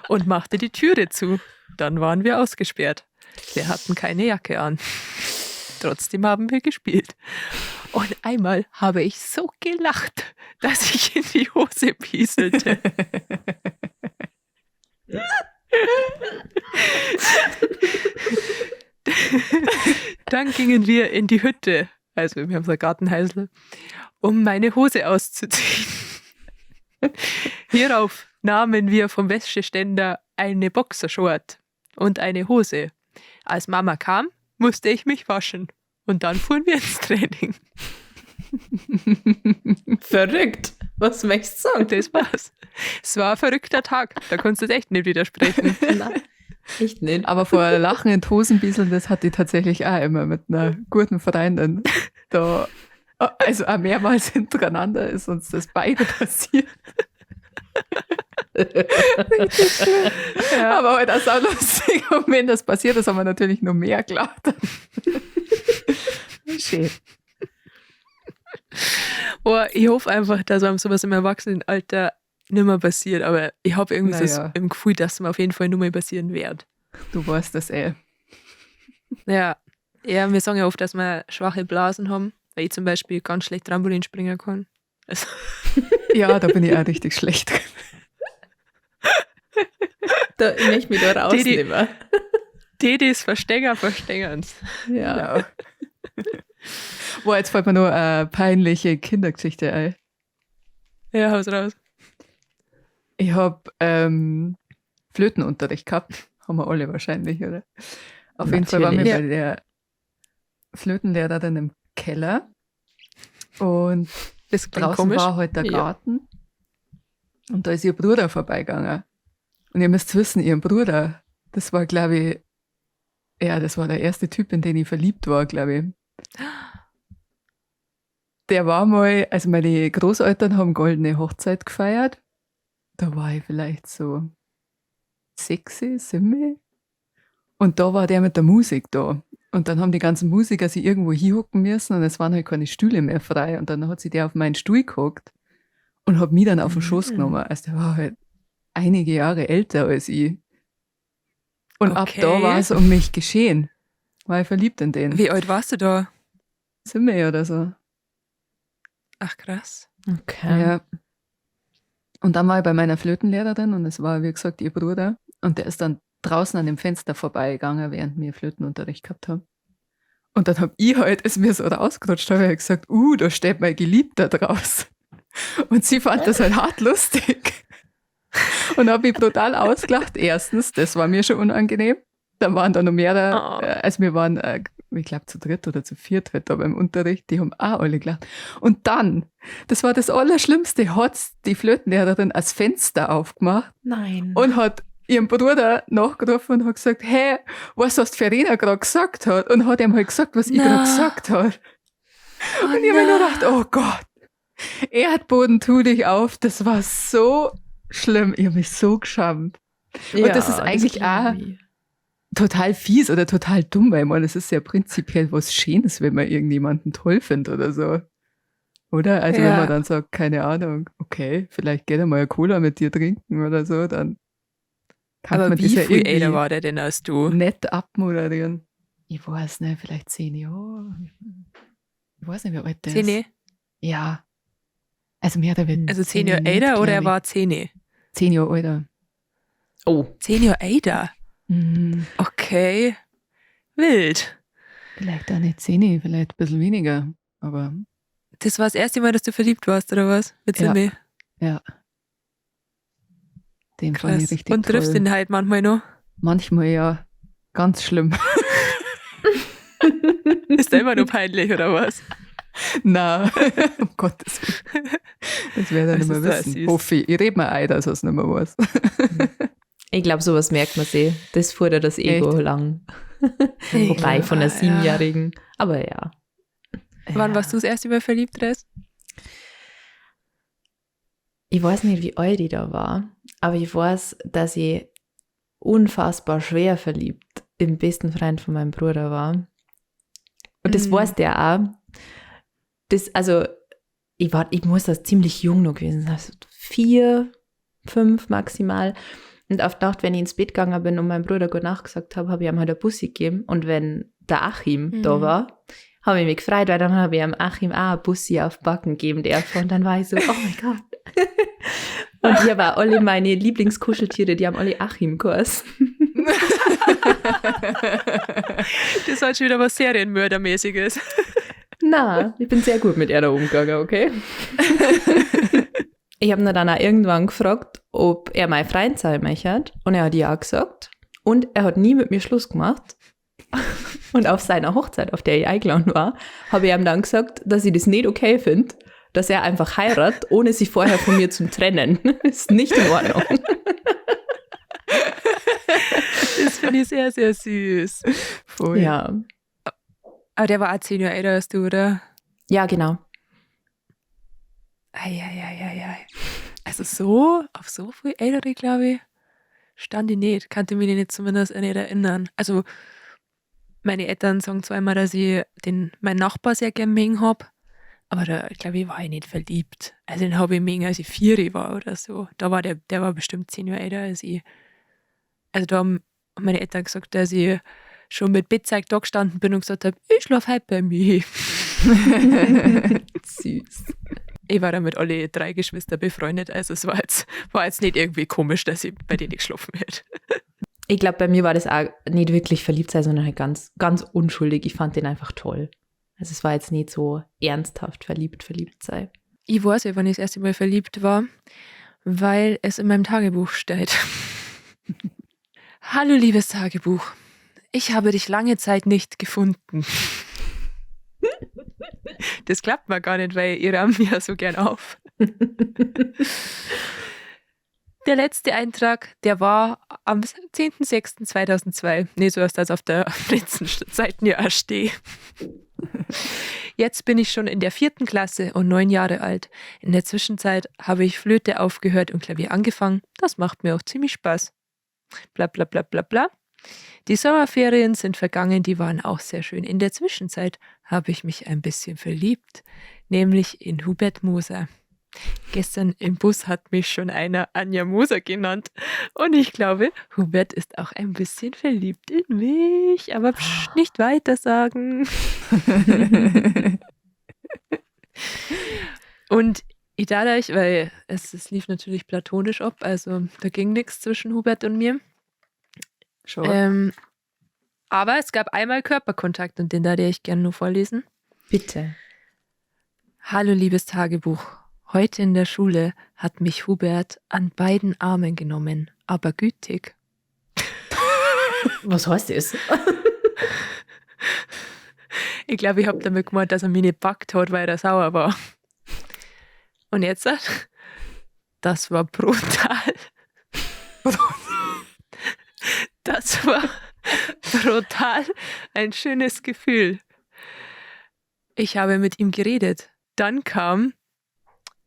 Und machte die Türe zu. Dann waren wir ausgesperrt. Wir hatten keine Jacke an. Trotzdem haben wir gespielt. Und einmal habe ich so gelacht, dass ich in die Hose pieselte. Dann gingen wir in die Hütte, also wir haben so ein Gartenhäusle, um meine Hose auszuziehen. Hierauf nahmen wir vom Wäscheständer eine Boxershort und eine Hose. Als Mama kam, musste ich mich waschen. Und dann fuhren wir ins Training. Verrückt. Was möchtest du sagen? Das war's. Es war ein verrückter Tag. Da konntest du echt nicht widersprechen. Nein, echt nicht. Aber vor Lachen in Hosenbieseln, das hatte ich tatsächlich auch immer mit einer guten Freundin. Da, also auch mehrmals hintereinander ist uns das beide passiert. Richtig schlimm. Ja. Aber halt auch lustig. Und wenn das passiert ist, haben wir natürlich noch mehr gelacht. Schön. Oh, ich hoffe einfach, dass einem sowas im Erwachsenenalter nicht mehr passiert. Aber ich habe irgendwie so im Gefühl, dass es mir auf jeden Fall nur mehr passieren wird. Du weißt das eh. Ja. Ja, wir sagen ja oft, dass wir schwache Blasen haben, weil ich zum Beispiel ganz schlecht Trampolin springen kann. Also. Ja, da bin ich auch richtig schlecht. Da, ich möchte mich da rausnehmen. Die, die es verstecken, versteckern's. Ja. Genau. Boah, jetzt fällt mir nur eine peinliche Kindergeschichte ein. Ja, hau's raus. Ich hab Flötenunterricht gehabt. Haben wir alle wahrscheinlich, oder? Auf jeden Fall waren wir bei der Flötenlehrerin im Keller. Und das draußen komisch. War halt der Garten. Und da ist ihr Bruder vorbeigegangen. Und ihr müsst wissen, ihren Bruder, das war, glaube ich, ja, das war der erste Typ, in den ich verliebt war, glaube ich. Der war mal, also meine Großeltern haben goldene Hochzeit gefeiert. Da war ich vielleicht so 6, 7. Und da war der mit der Musik da. Und dann haben die ganzen Musiker sich irgendwo hinhocken müssen und es waren halt keine Stühle mehr frei. Und dann hat sich der auf meinen Stuhl gehockt und hat mich dann auf den Schoß genommen. Also der war halt einige Jahre älter als ich. Und ab da war es um mich geschehen. War ich verliebt in den. Wie alt warst du da? 7 oder so. Ach, krass. Okay. Ja. Und dann war ich bei meiner Flötenlehrerin und es war, wie gesagt, ihr Bruder. Und der ist dann draußen an dem Fenster vorbeigegangen, während wir Flötenunterricht gehabt haben. Und dann hab ich halt, ist mir so rausgerutscht, habe ich halt gesagt, da steht mein Geliebter draus. Und sie fand das halt hart lustig. Und hab mich brutal ausgelacht. Erstens, das war mir schon unangenehm. Dann waren da noch mehrere, also wir waren, ich glaube, zu dritt oder zu viert halt da beim Unterricht, die haben auch alle gelacht. Und dann, das war das Allerschlimmste, hat die Flötenlehrerin als Fenster aufgemacht. Nein. Und hat ihrem Bruder nachgerufen und hat gesagt, hey, weißt du, was die Verena gerade gesagt hat? Und hat ihm halt gesagt, was ich gerade gesagt habe. Oh Und ich habe mir nur gedacht, oh Gott, Erdboden, tu dich auf. Das war so schlimm. Ich habe mich so geschämt. Ja, das ist eigentlich glaub auch- ich. Total fies oder total dumm, weil ich meine, es ist ja prinzipiell was Schönes, wenn man irgendjemanden toll findet oder so. Oder? Also wenn Ja. man dann sagt, keine Ahnung, okay, vielleicht geht er mal eine Cola mit dir trinken oder so, dann kann Aber man wie das ja viel irgendwie älter war der denn als du? nett abmoderieren. Ich weiß nicht, vielleicht 10 Jahre. Ich weiß nicht, wie alt der ist. 10? Ja. Also mehr oder weniger. Also 10 Jahre älter oder er war 10? 10 Jahre älter. Oh. 10 Jahre älter? Mhm. Okay. Wild. Vielleicht auch nicht 10, vielleicht ein bisschen weniger. Aber Das war das erste Mal, dass du verliebt warst, oder was? Mit Ja. Simi. ja. Den fand ich Krass. richtig Und triffst toll. ihn halt manchmal noch. Manchmal ja. Ganz schlimm. Ist der immer nur peinlich, oder was? Na, um Gottes Willen. Das werde ich Das nicht mehr ist doch wissen. süß. Hoffe ich. Ich rede mir ein, dass er es nicht mehr weiß. Ich glaube, sowas merkt man sich. Das fordert das Ego Echt? lang. Ich Wobei glaub, von einer ja. 7-Jährigen. Aber ja. Wann warst du das erste Mal verliebt, Rest? Ich weiß nicht, wie alt ich da war, aber ich weiß, dass ich unfassbar schwer verliebt im besten Freund von meinem Bruder war. Und das Mhm. weiß der auch. Das, also, ich muss das ziemlich jung noch gewesen sein, also 4, 5 maximal. Und auf die Nacht, wenn ich ins Bett gegangen bin und meinem Bruder gute Nacht gesagt habe, habe ich ihm halt eine Bussi gegeben. Und wenn der Achim Mhm. da war, habe ich mich gefreut, weil dann habe ich am Achim auch eine Bussi auf die Backen geben dürfen. Und dann war ich so, oh mein Gott. Und ich habe auch alle meine Lieblingskuscheltiere, die haben alle Achim geheißen. Das war schon wieder was Serienmördermäßiges. Na, ich bin sehr gut mit ihr da umgegangen, okay? Ich habe ihn dann auch irgendwann gefragt, ob er mein Freund sein möchte. Und er hat ja gesagt. Und er hat nie mit mir Schluss gemacht. Und auf seiner Hochzeit, auf der ich eingeladen war, habe ich ihm dann gesagt, dass ich das nicht okay finde, dass er einfach heiratet, ohne sich vorher von mir zu trennen. Ist nicht in Ordnung. Das finde ich sehr, sehr süß. Voll. Ja. Aber der war auch 10 Jahre älter als du, oder? Ja, genau. Eieieiei. Also so, auf so viel ältere, glaube ich, stand ich nicht. Kannte mich nicht zumindest nicht erinnern. Also meine Eltern sagen zwar immer, dass ich meinen Nachbar sehr gern mögen habe, aber da, glaube ich, war ich nicht verliebt. Also den habe ich mögen, als ich 4 war oder so. Da war der war bestimmt 10 Jahre älter als ich. Also da haben meine Eltern gesagt, dass ich schon mit Bettzeug da gestanden bin und gesagt habe, ich schlafe heute bei mir. Süß. Ich war da mit alle 3 Geschwister befreundet, also es war jetzt nicht irgendwie komisch, dass ich bei denen geschlafen hätte. Ich glaube, bei mir war das auch nicht wirklich verliebt sein, sondern halt ganz, ganz unschuldig. Ich fand den einfach toll. Also es war jetzt nicht so ernsthaft verliebt sein. Ich weiß ja, wann ich das erste Mal verliebt war, weil es in meinem Tagebuch steht. Hallo, liebes Tagebuch. Ich habe dich lange Zeit nicht gefunden. Das klappt mir gar nicht, weil ihr rahm ja so gern auf. Der letzte Eintrag, der war am 10.06.2002. Nee, so erst als auf der letzten Seite ja stehe. Jetzt bin ich schon in der 4. Klasse und 9 Jahre alt. In der Zwischenzeit habe ich Flöte aufgehört und Klavier angefangen. Das macht mir auch ziemlich Spaß. Bla bla bla bla bla. Die Sommerferien sind vergangen, die waren auch sehr schön. In der Zwischenzeit habe ich mich ein bisschen verliebt, nämlich in Hubert Moser. Gestern im Bus hat mich schon einer Anja Moser genannt. Und ich glaube, Hubert ist auch ein bisschen verliebt in mich. Aber psch, nicht weiter sagen. Und ich dadurch, weil es lief natürlich platonisch ab, also da ging nichts zwischen Hubert und mir. Schon. Aber es gab einmal Körperkontakt und den da ich gerne nur vorlesen. Bitte. Hallo, liebes Tagebuch. Heute in der Schule hat mich Hubert an beiden Armen genommen, aber gütig. Was heißt das? Ich glaube, ich habe damit gemeint, dass er mich nicht gepackt hat, weil er sauer war. Und jetzt, das war brutal. Das war brutal ein schönes Gefühl. Ich habe mit ihm geredet. Dann kam,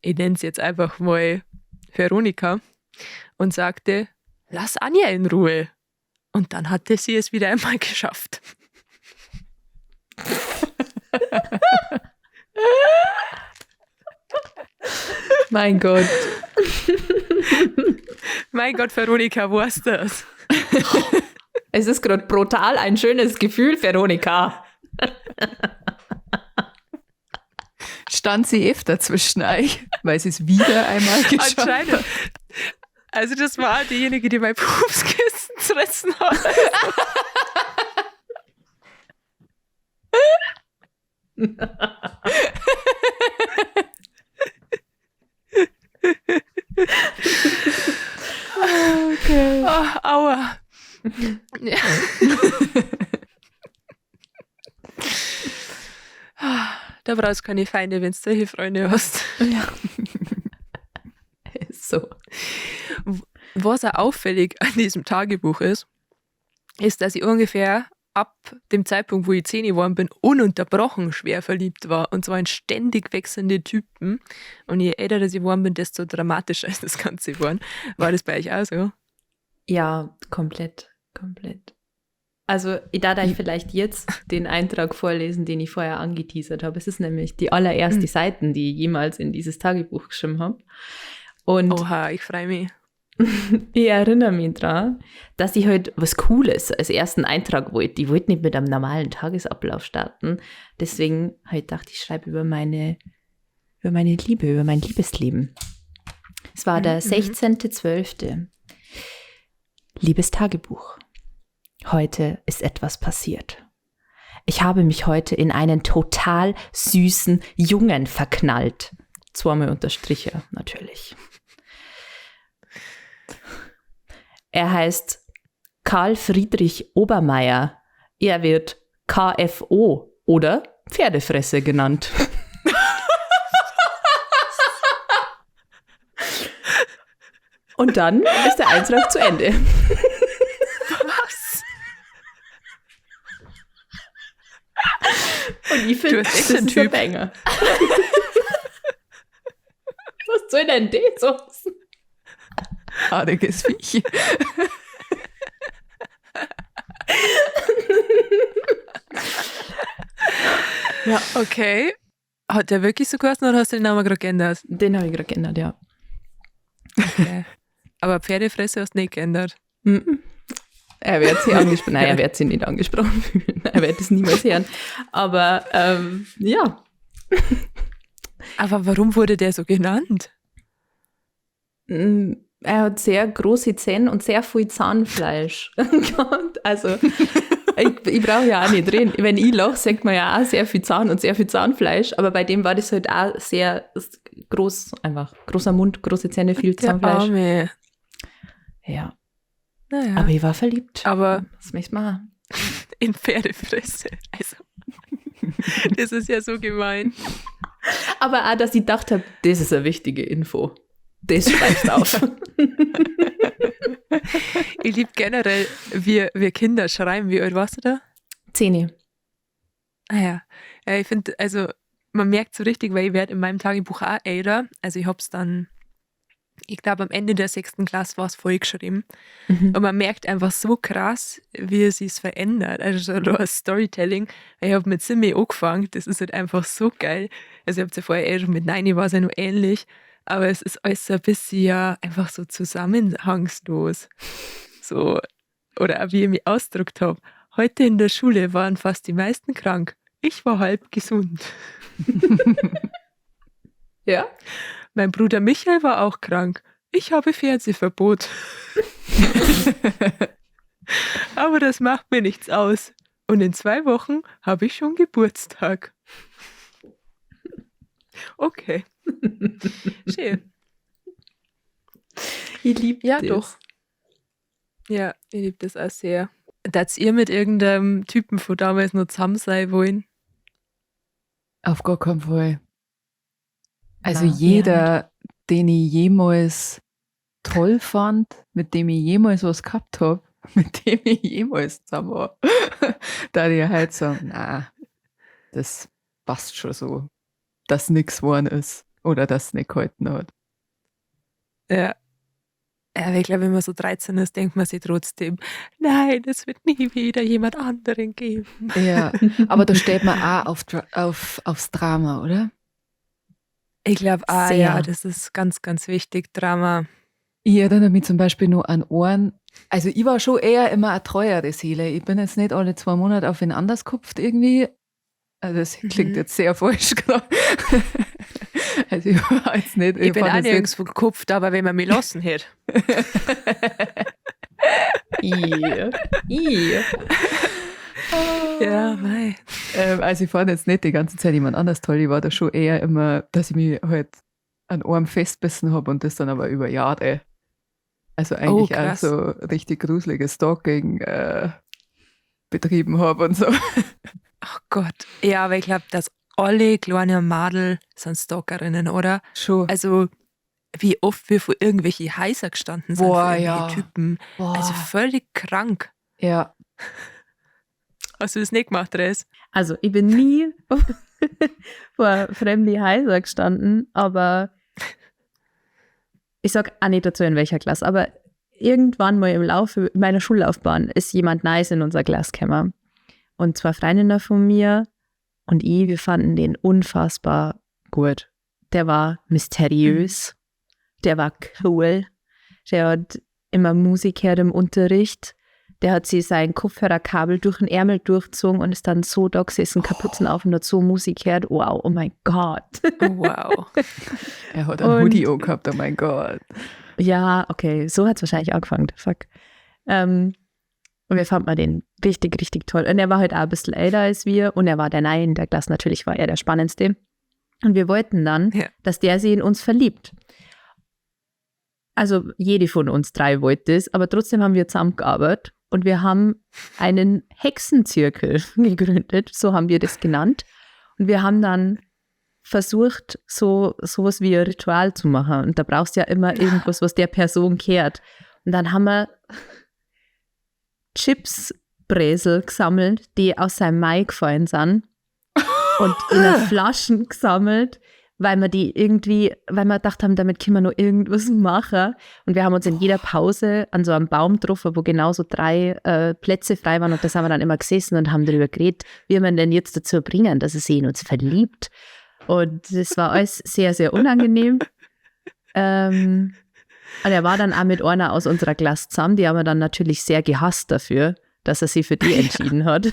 ich nenne es jetzt einfach mal Veronika, und sagte, lass Anja in Ruhe. Und dann hatte sie es wieder einmal geschafft. Mein Gott. Mein Gott, Veronika, wo ist das? Es ist gerade brutal ein schönes Gefühl, Veronika. Stand sie öfter zwischen euch, weil sie es wieder einmal geschafft Anscheinend. hat. Also das war diejenige, die mein Pupskissen zerrissen hat. Okay. Oh, aua. Ja. Da brauchst du keine Feinde, wenn du solche Freunde hast. Ja. So. Was auch auffällig an diesem Tagebuch ist, ist, dass ich ungefähr ab dem Zeitpunkt, wo ich 10 geworden bin, ununterbrochen schwer verliebt war. Und zwar in ständig wechselnde Typen. Und je älter ich geworden bin, desto dramatischer ist das Ganze geworden. War das bei euch auch so? Ja, komplett, komplett. Also, ich darf euch vielleicht jetzt den Eintrag vorlesen, den ich vorher angeteasert habe. Es ist nämlich die allererste Seiten, die ich jemals in dieses Tagebuch geschrieben habe. Und Oha, ich freue mich. ich erinnere mich dran, dass ich halt was Cooles als ersten Eintrag wollte. Ich wollte nicht mit einem normalen Tagesablauf starten. Deswegen habe ich gedacht, ich schreibe über meine Liebe, über mein Liebesleben. Es war der 16.12. Liebes Tagebuch. Heute ist etwas passiert. Ich habe mich heute in einen total süßen Jungen verknallt. Zweimal Unterstriche, natürlich. Er heißt Karl Friedrich Obermeier. Er wird KFO oder Pferdefresse genannt. Und dann ist der Eintrag zu Ende. Was? Und ich finde, Du bist echt das ein ist ein Typ. Banger. Was soll denn das so? Haariges Viech. Ja. Okay. Hat der wirklich so geheißen oder hast du den Namen gerade geändert? Den habe ich gerade geändert, ja. Okay. Aber Pferdefresse hast du nicht geändert. Mhm. Er wird sie angesprochen. Nein, er wird sie nicht angesprochen fühlen. Er wird es niemals hören. Aber ja. Aber warum wurde der so genannt? Er hat sehr große Zähne und sehr viel Zahnfleisch gehabt. Also, ich brauche ja auch nicht reden. Wenn ich lache, sagt man ja auch sehr viel Zahn und sehr viel Zahnfleisch. Aber bei dem war das halt auch sehr groß, einfach. Großer Mund, große Zähne, viel Der Zahnfleisch. Arme. Ja. Naja. Aber ich war verliebt. Aber was möchtest du machen? in Pferdefresse. Also, das ist ja so gemein. Aber auch, dass ich gedacht habe, das ist eine wichtige Info. Das schreibst auf. Ich liebe generell, wir Kinder schreiben. Wie alt warst du da? 10. Ah ja. Ja, ich finde, also man merkt so richtig, weil ich werde in meinem Tagebuch auch älter. Also ich hab's dann, ich glaube am Ende der 6. Klasse war es vollgeschrieben. Mhm. Und man merkt einfach so krass, wie es sich verändert. Also so das Storytelling. Ich habe mit Simi angefangen, das ist halt einfach so geil. Also ich habe ja vorher eh schon mit 9 war es ja nur ähnlich. Aber es ist alles so ein bisschen ja einfach so zusammenhangslos. So, oder auch wie ich mich ausgedrückt habe. Heute in der Schule waren fast die meisten krank. Ich war halb gesund. Ja. Mein Bruder Michael war auch krank. Ich habe Fernsehverbot. Aber das macht mir nichts aus. Und in 2 Wochen habe ich schon Geburtstag. Okay. Schön. Ich liebe Ja, das. doch. Ja, ich liebe das auch sehr. Dass ihr mit irgendeinem Typen von damals noch zusammen sein wollen? Auf gar keinen Fall. Also Na, jeder, den ich jemals toll fand, mit dem ich jemals was gehabt habe, mit dem ich jemals zusammen war, da ich halt so, na, das passt schon so, dass nix geworden ist oder dass es nicht gehalten hat. Ja. Ja, aber ich glaube, wenn man so 13 ist, denkt man sich trotzdem, nein, es wird nie wieder jemand anderen geben. Ja, aber da steht man auch aufs Drama, oder? Ich glaube auch, Sehr. ja, das ist ganz, ganz wichtig, Drama. Ich erinnere mich zum Beispiel nur an Ohren. Also ich war schon eher immer eine treuere Seele. Ich bin jetzt nicht alle 2 Monate auf wen anders gehupft irgendwie. Also das klingt jetzt sehr falsch gerade. Also ich war jetzt nicht, Ich bin fand auch das nicht nirgendwo gekupft, aber wenn man mich lassen hätte. I. I. Ja, mei. Also ich fand jetzt nicht die ganze Zeit jemand anders toll. Ich war da schon eher immer, dass ich mich halt an einem festbissen hab und das dann aber über Jahre. Also eigentlich Oh, auch krass. so richtig gruseliges Stalking betrieben hab und so. Oh Gott. Ja, aber ich glaub, dass alle kleinen Madel sind Stalkerinnen, oder? Schon. Also wie oft wir vor irgendwelche Häuser gestanden sind, Boah, vor irgendwelche ja. Typen. Boah. Also völlig krank. Ja. Hast du das nicht gemacht, Therese? Also ich bin nie vor fremde Häuser gestanden, aber ich sag auch nicht dazu, in welcher Klasse, aber irgendwann mal im Laufe meiner Schullaufbahn ist jemand nice in unser Klasse gekommen. Und zwei Freundinnen von mir und ich, wir fanden den unfassbar gut. Der war mysteriös, der war cool, der hat immer Musik gehört im Unterricht, der hat sich sein Kopfhörerkabel durch den Ärmel durchgezogen und ist dann so da gesessen, Kapuzen auf und hat so Musik gehört. Wow, oh mein Gott. Oh, wow. Er hat einen Und Hoodie auch gehabt, oh mein Gott. Ja, okay, so hat's wahrscheinlich angefangen. Fuck. Und wir fanden den richtig, richtig toll. Und er war halt auch ein bisschen älter als wir und er war der Neue in der Klasse. Natürlich war er der Spannendste. Und wir wollten dann, dass der sich in uns verliebt. Also jede von uns drei wollte es, aber trotzdem haben wir zusammengearbeitet und wir haben einen Hexenzirkel gegründet, so haben wir das genannt. Und wir haben dann versucht, sowas wie ein Ritual zu machen. Und da brauchst du ja immer irgendwas, was der Person kehrt. Und dann haben wir Chipsbresel gesammelt, die aus seinem Mai gefallen sind und in einer Flaschen gesammelt, weil wir die irgendwie, weil wir gedacht haben, damit können wir noch irgendwas machen. Und wir haben uns in jeder Pause an so einem Baum getroffen, wo genau so 3 Plätze frei waren. Und da sind wir dann immer gesessen und haben darüber geredet, wie wir denn jetzt dazu bringen, dass er sich in uns verliebt. Und das war alles sehr, sehr unangenehm. Und er war dann auch mit einer aus unserer Klasse zusammen. Die haben wir dann natürlich sehr gehasst dafür, dass er sich für die entschieden hat.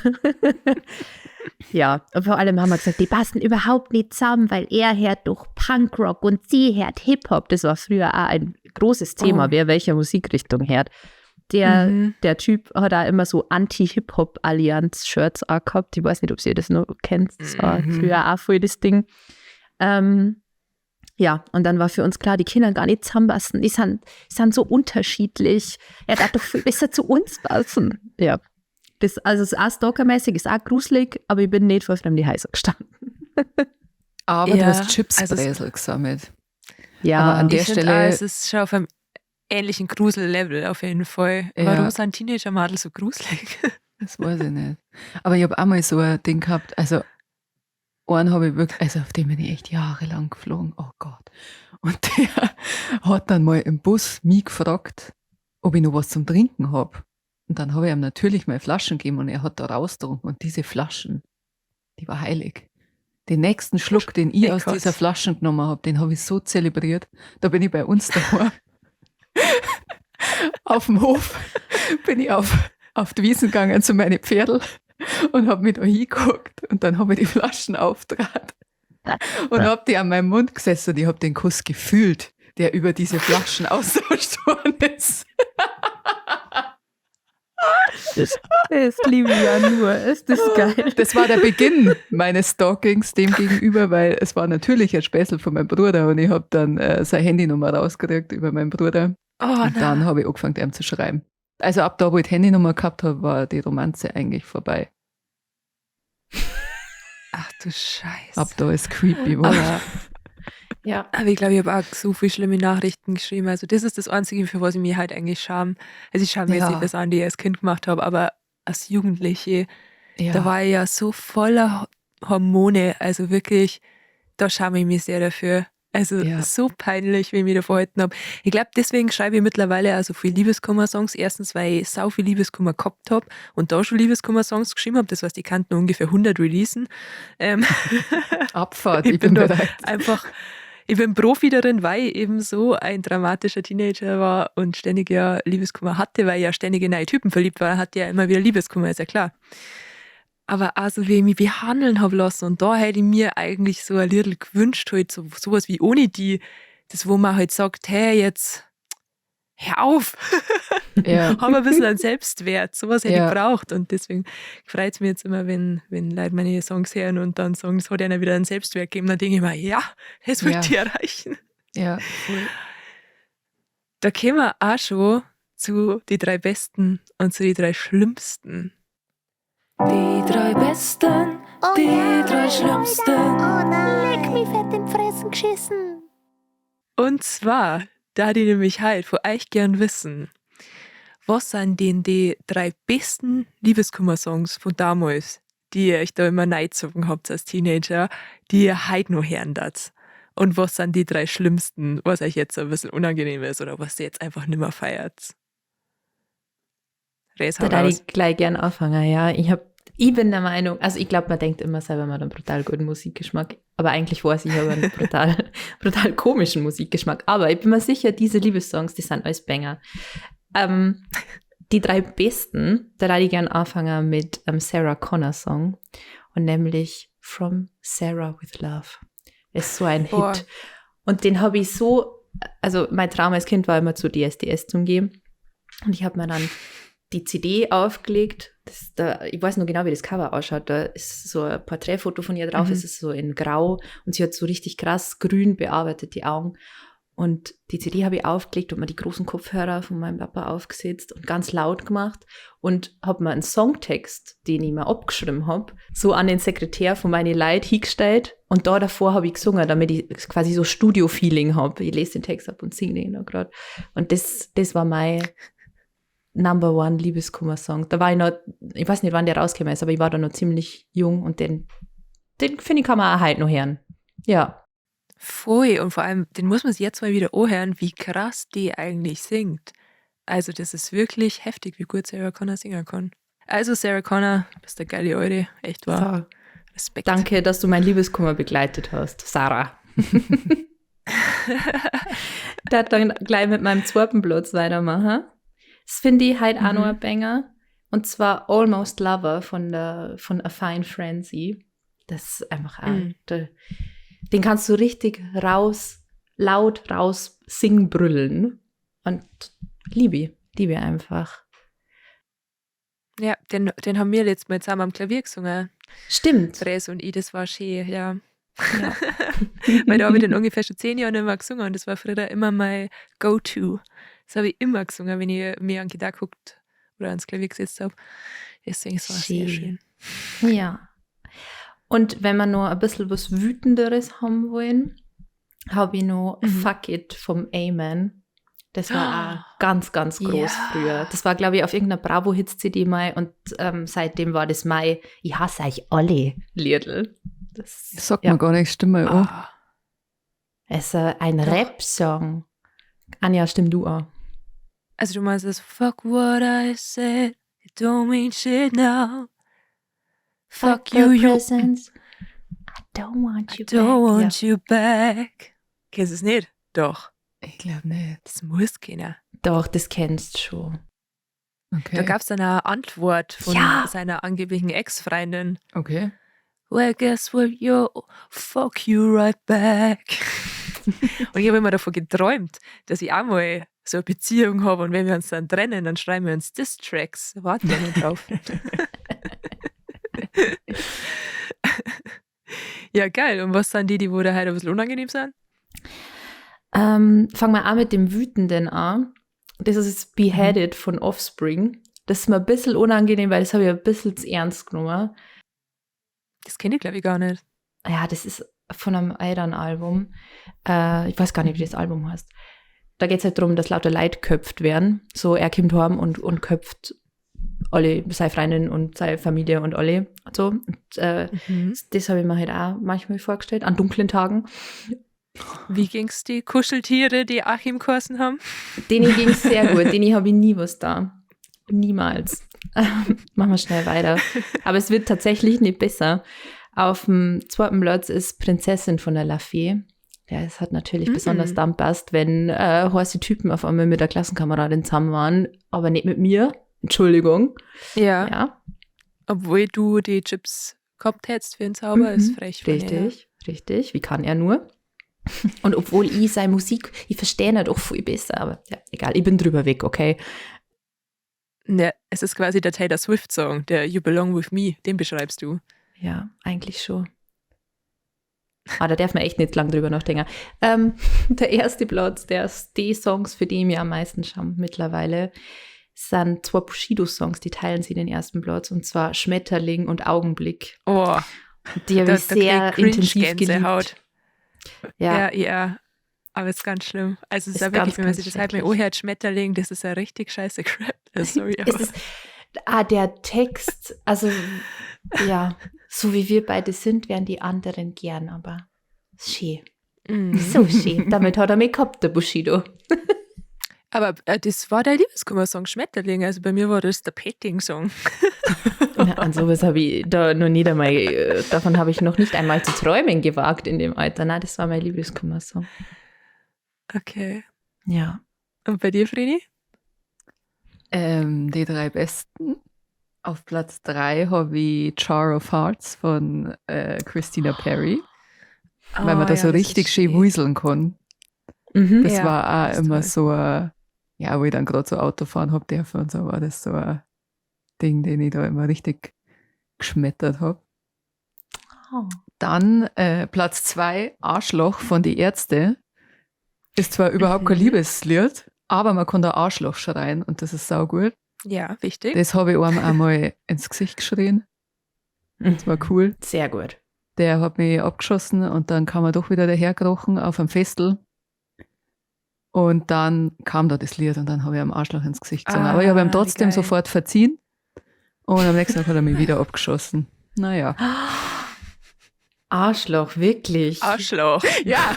Ja, und vor allem haben wir gesagt, die passen überhaupt nicht zusammen, weil er hört doch Punkrock und sie hört Hip-Hop. Das war früher auch ein großes Thema, wer welcher Musikrichtung hört. Der Typ hat auch immer so Anti-Hip-Hop-Allianz-Shirts auch gehabt. Ich weiß nicht, ob ihr das noch kennt. Das war früher auch voll das Ding. Ja, und dann war für uns klar, die Kinder gar nicht zusammenpassen. Die sind so unterschiedlich. Er darf doch viel besser zu uns passen. Ja. Das, also es ist auch stalkermäßig, ist auch gruselig, aber ich bin nicht vor fremde Häuser gestanden. Aber du Ja, hast Chips also es Bresel gesammelt. Ja. Aber an der Ich find Stelle auch, es ist schon auf einem ähnlichen Grusel-Level auf jeden Fall. Ja. Warum sind Teenager-Madel so gruselig? Das weiß ich nicht. Aber ich hab auch mal so ein Ding gehabt, also einen habe ich wirklich, also auf den bin ich echt jahrelang geflogen, oh Gott. Und der hat dann mal im Bus mich gefragt, ob ich noch was zum Trinken hab. Und dann habe ich ihm natürlich meine Flaschen gegeben und er hat da rausgetrunken. Und diese Flaschen, die war heilig. Den nächsten Schluck, den ich Ey, aus krass. dieser Flaschen genommen hab, den hab ich so zelebriert. Da bin ich bei uns daheim. Auf dem Hof bin ich auf die Wiesen gegangen zu meinen Pferden und hab mich da hingeguckt. Und dann hab ich die Flaschen aufgetragen und hab die an meinem Mund gesessen und ich hab den Kuss gefühlt, der über diese Flaschen austauscht worden ist. Das liebe ich ja nur. Ist das geil. Das war der Beginn meines Stalkings dem gegenüber, weil es war natürlich ein Späßel von meinem Bruder und ich hab dann seine Handynummer rausgekriegt über meinen Bruder. Oh, und dann nein. hab ich angefangen, ihm zu schreiben. Also ab da, wo ich die Handynummer gehabt hab, war die Romanze eigentlich vorbei. Ach du Scheiße. Ab da ist creepy geworden. Aber, Ja. aber ich glaube, ich habe auch so viele schlimme Nachrichten geschrieben. Also das ist das Einzige, für was ich mich halt eigentlich scham. Also ich scham mir jetzt nicht das an, die ich als Kind gemacht habe, aber als Jugendliche, da war ich ja so voller Hormone, also wirklich, da schäme ich mich sehr dafür. Also Ja. so peinlich, wie ich mich da verhalten habe. Ich glaube, deswegen schreibe ich mittlerweile auch so viel Liebeskummer-Songs. Erstens, weil ich sau viel Liebeskummer gehabt habe und da schon Liebeskummer-Songs geschrieben habe. Das heißt, ich kann nur ungefähr 100 releasen. Abfahrt, Ich ich bin bin da bereit. einfach, ich bin Profi darin, weil ich eben so ein dramatischer Teenager war und ständig ja Liebeskummer hatte, weil ich ja ständig in neue Typen verliebt war, hatte ja immer wieder Liebeskummer, ist ja klar. Aber also, wie ich mich behandeln habe lassen, und da hätte ich mir eigentlich so ein Liedl gewünscht, halt so, sowas wie ohne die, das, wo man halt sagt, hey, jetzt hör auf, hab ein bisschen einen Selbstwert, sowas hätte ich gebraucht, und deswegen freut's mich jetzt immer, wenn Leute meine Songs hören und dann sagen, es hat einer wieder einen Selbstwert gegeben, dann denke ich mir, ja, das wollte ich erreichen. Ja, voll. Da kommen wir auch schon zu die 3 Besten und zu die 3 Schlimmsten. Die 3 Besten, Oh die ja, 3 Schlimmsten. Oh nein. Leck mich fett in die Fressen geschissen. Und zwar, da die nämlich halt von euch gern wissen, was sind denn die 3 besten Liebeskummer-Songs von damals, die ihr euch da immer reingezogen habt als Teenager, die ihr heute noch hören darf? Und was sind die 3 schlimmsten, was euch jetzt so ein bisschen unangenehm ist oder was ihr jetzt einfach nimmer feiert? Res, Da hau darf raus. ich gleich gern anfangen, ja. Ich bin der Meinung, also ich glaub, man denkt immer selber, man hat einen brutal guten Musikgeschmack, aber eigentlich weiß ich, ich habe einen brutal komischen Musikgeschmack. Aber ich bin mir sicher, diese Liebessongs, die sind alles Banger. Die 3 besten, da darf ich gern anfangen mit einem Sarah Connor Song und nämlich From Sarah with Love. Ist so ein Hit. Boah. Und den habe ich so, also mein Traum als Kind war immer zu DSDS zu gehen und ich habe mir dann die CD aufgelegt. Ich weiß noch genau, wie das Cover ausschaut. Da ist so ein Porträtfoto von ihr drauf. Es ist so in Grau und sie hat so richtig krass grün bearbeitet, die Augen. Und die CD habe ich aufgelegt und mir die großen Kopfhörer von meinem Papa aufgesetzt und ganz laut gemacht und hab mir einen Songtext, den ich mir abgeschrieben hab, so an den Sekretär von meinen Leuten hingestellt. Und da davor hab ich gesungen, damit ich quasi so Studio-Feeling hab. Ich lese den Text ab und singe den da grad. Und das war mein Number One Liebeskummer-Song. Da war ich noch, ich weiß nicht, wann der rausgekommen ist, aber ich war da noch ziemlich jung und den finde ich, kann man auch heute noch hören. Ja. Voll. Und vor allem, den muss man sich jetzt mal wieder anhören, wie krass die eigentlich singt. Also das ist wirklich heftig, wie gut Sarah Connor singen kann. Also Sarah Connor, bist eine geile Eure. Echt wahr. So. Respekt. Danke, dass du mein Liebeskummer begleitet hast, Sarah. Da dann gleich mit meinem zweiten Platz weitermachen. Das finde ich halt auch noch ein Banger. Und zwar Almost Lover von A Fine Frenzy. Das ist einfach auch, der, den kannst du richtig laut raus singen, brüllen. Und liebe einfach. Ja, den haben wir letztes Mal zusammen am Klavier gesungen. Stimmt. Therese und ich, das war schön, ja. Weil da habe ich den ungefähr schon 10 Jahre nicht mehr gesungen und das war früher immer mein Go-To. Das habe ich immer gesungen, wenn ich mir an die Gitarre geguckt oder ans Klavier gesetzt habe. Deswegen ist es sehr Schön. schön. Ja. Und wenn wir noch ein bisschen was Wütenderes haben wollen, habe ich noch Fuck It vom Amen. Das war auch ganz, ganz groß früher. Das war, glaub ich, auf irgendeiner Bravo-Hits-C D mal und seitdem war das mein Ich hasse euch alle Liedl. Das Sagt ja. man gar nicht, stimmt mal an. Es ist ein Doch. Rap-Song. Anja, stimm du an. Also du meinst das Fuck what I said, it don't mean shit now. Fuck Fuck you, the you. presents. I don't want you I don't back. want you back. Kennst du es nicht? Doch. Ich glaub nicht. Das muss keiner. Doch, das kennst du schon. Okay. Da gab's dann eine Antwort von seiner angeblichen Ex-Freundin. Well, guess what, yo, fuck you right back. Und ich habe immer davon geträumt, dass ich auch mal so eine Beziehung habe und wenn wir uns dann trennen, dann schreiben wir uns Diss-Tracks. Da warten wir noch drauf. Ja, geil. Und was sind die, die wo da halt ein bisschen unangenehm sind? Fangen wir auch mit dem Wütenden an. Das ist jetzt Beheaded von Offspring. Das ist mir ein bisschen unangenehm, weil das habe ich ein bisschen zu ernst genommen. Das kenne ich, glaub ich, gar nicht. Ja, das ist von einem Ayran-Album. Ich weiß gar nicht, wie das Album heißt. Da geht's halt darum, dass lauter Leute geköpft werden. So, er kommt heim und köpft alle, seine Freundin und seine Familie und alle und so. Und, das habe ich mir halt auch manchmal vorgestellt, an dunklen Tagen. Wie ging's die Kuscheltiere, die Achim geheißen haben? Denen ging's sehr gut, denen habe ich nie was da. Niemals. Machen wir schnell weiter. Aber es wird tatsächlich nicht besser. Auf dem zweiten Platz ist Prinzessin von der LaFee. Ja, es hat natürlich besonders dann passt, wenn heiße Typen auf einmal mit der Klassenkameradin zusammen waren, aber nicht mit mir. Entschuldigung. Ja. Ja. Obwohl du die Chips gehabt hättest für den Zauber, ist frech von ihr. Richtig, richtig. Wie kann er nur? Und obwohl ich seine Musik, ich verstehe nicht auch viel besser, aber ja, egal, ich bin drüber weg, okay? Ne, es ist quasi der Taylor Swift-Song, der You Belong With Me, den beschreibst du. Ja, eigentlich schon. Ah, da darf man echt nicht lang drüber nachdenken. Der erste Platz, der ist die Songs, für die ich mir am meisten schaue mittlerweile, sind zwei Bushido-Songs, die teilen sie den ersten Platz, und zwar Schmetterling und Augenblick. Oh, Die habe da, ich sehr da krieg ich intensiv geliebt. Cringe-Gänsehaut. Ja, Ja, ja. Aber es ist ganz schlimm. Also es ist Ist auch wirklich, ganz, wenn man ganz sich das halt mal schrecklich. anhört, Schmetterling, das ist ja richtig scheiße Crap. Sorry, Es aber ist, der Text, also ja, so wie wir beide sind, wären die anderen gern, aber schön. So schön. Damit hat er mich gehabt, der Bushido. Aber das war der Liebeskummer-Song Schmetterling. Also bei mir war das der Petting-Song. Na, an sowas habe ich da noch nicht einmal, davon habe ich noch nicht einmal zu träumen gewagt in dem Alter. Nein, das war mein Liebeskummer-Song. Okay. Ja. Und bei dir, Vreni? Die drei besten. Auf Platz 3 habe ich Jar of Hearts von Christina Perri, weil man Oh da ja, so das ist richtig schön schön. wuseln kann. Mhm. Das Ja, war auch das ist immer toll. so ein, ja, wo ich dann gerade so Auto fahren hab dürfen und so, war das so ein Ding, den ich da immer richtig geschmettert hab. Oh. Dann Platz 2, Arschloch von die Ärzte. Ist zwar überhaupt kein Liebeslied, aber man kann da Arschloch schreien und das ist saugut. Ja, wichtig. Das habe ich einem einmal ins Gesicht geschrien. Das war cool. Sehr gut. Der hat mich abgeschossen und dann kam er doch wieder daherkrochen auf einem Festel. Und dann kam da das Lied und dann habe ich ihm Arschloch ins Gesicht gesungen. Aber ich habe ihm Ah, wie trotzdem geil. sofort verziehen. Und am nächsten Tag hat er mich wieder abgeschossen. Naja. Arschloch, wirklich. Arschloch. Ja.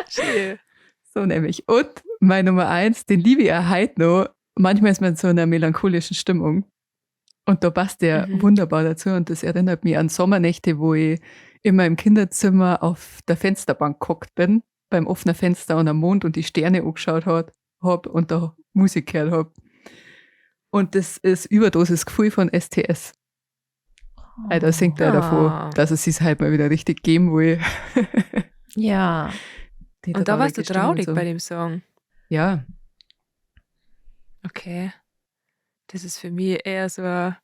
Schön. So nämlich. Und meine Nummer 1, den liebe ich auch heute noch. Manchmal ist man in so einer melancholischen Stimmung. Und da passt der wunderbar dazu. Und das erinnert mich an Sommernächte, wo ich immer im Kinderzimmer auf der Fensterbank gehockt bin, beim offenen Fenster und am Mond und die Sterne angeschaut hab und da Musik gehört hab. Und das ist Überdosis Gefühl von STS. Da singt er davon, dass es sich halt mal wieder richtig geben will. Ja. Die Und da warst du traurige Stimmung traurig so. bei dem Song. Ja. Okay. Das ist für mich eher so ein,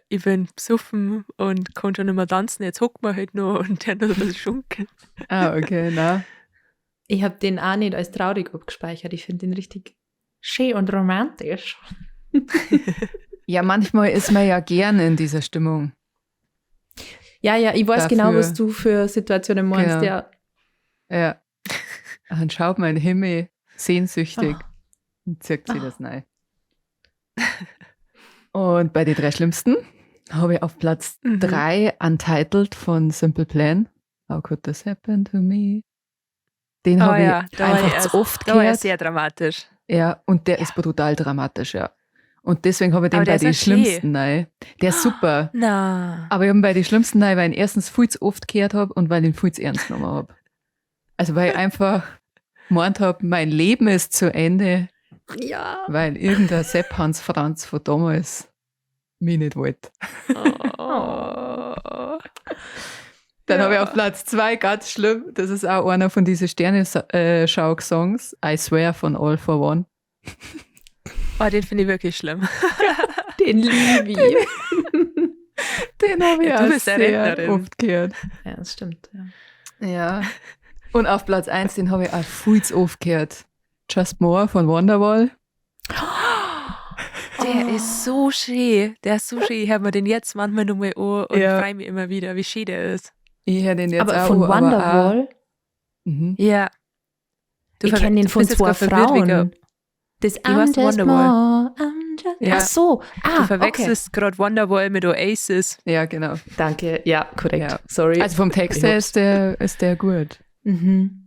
ich bin besoffen und kann schon nicht mehr tanzen, jetzt hocken wir halt noch und dann noch ein bisschen schunkeln. Ah, okay, na. Ich habe den auch nicht als traurig abgespeichert. Ich finde den richtig schön und romantisch. Ja, manchmal ist man ja gern in dieser Stimmung. Ja, ja, ich weiß Dafür. genau, was du für Situationen meinst. Genau. Ja. Ja. Dann schaut man in den Himmel sehnsüchtig Ah. und zieht sich das rein. Und bei den 3 schlimmsten habe ich auf Platz 3 Untitled von Simple Plan. How could this happen to me? Den Oh habe ja, ich da war einfach ich zu oft Da war er gehört. sehr dramatisch. Ja, und der ist brutal dramatisch, ja. Und deswegen habe ich den Aber der bei ist den auch schön. schlimmsten rein. Der ist super. Na. Aber ich habe ihn bei den schlimmsten rein, weil ich ihn erstens viel zu oft gehört habe und weil ich ihn viel zu ernst genommen habe. Also weil ich einfach gemeint habe, mein Leben ist zu Ende, Ja. weil irgendein Sepp Hans Franz von damals mich nicht wollte. Oh. Dann Ja. habe ich auf Platz 2, ganz schlimm, das ist auch einer von diesen Sterne-Schau-Songs, I Swear von All for One. Oh, den finde ich wirklich schlimm. Den liebe ich. Den habe ich Ja, du auch bist ja sehr Rentnerin. oft gehört. Ja, das stimmt. Ja. Ja. Und auf Platz 1, den habe ich auch viel zu oft gehört. Just More von Wonderwall. Der ist so schön. Der ist so schön. Ich höre mir den jetzt manchmal nur mal an und Ja. freue mich immer wieder, wie schön der ist. Ich höre den jetzt Aber auch von an, aber Wonderwall? Auch, Ja. Du Ich kenne den du von bist jetzt zwei grad verwirrt wegen- Frauen. Das Die I'm heißt just Wonderwall. more, I'm just Ja. Ach so, Du verwechselst gerade Wonderwall mit Oasis. Ja, genau. Okay. Danke, ja, korrekt. Ja. Sorry. Also vom Text Ich her hab's. ist der gut. mhm.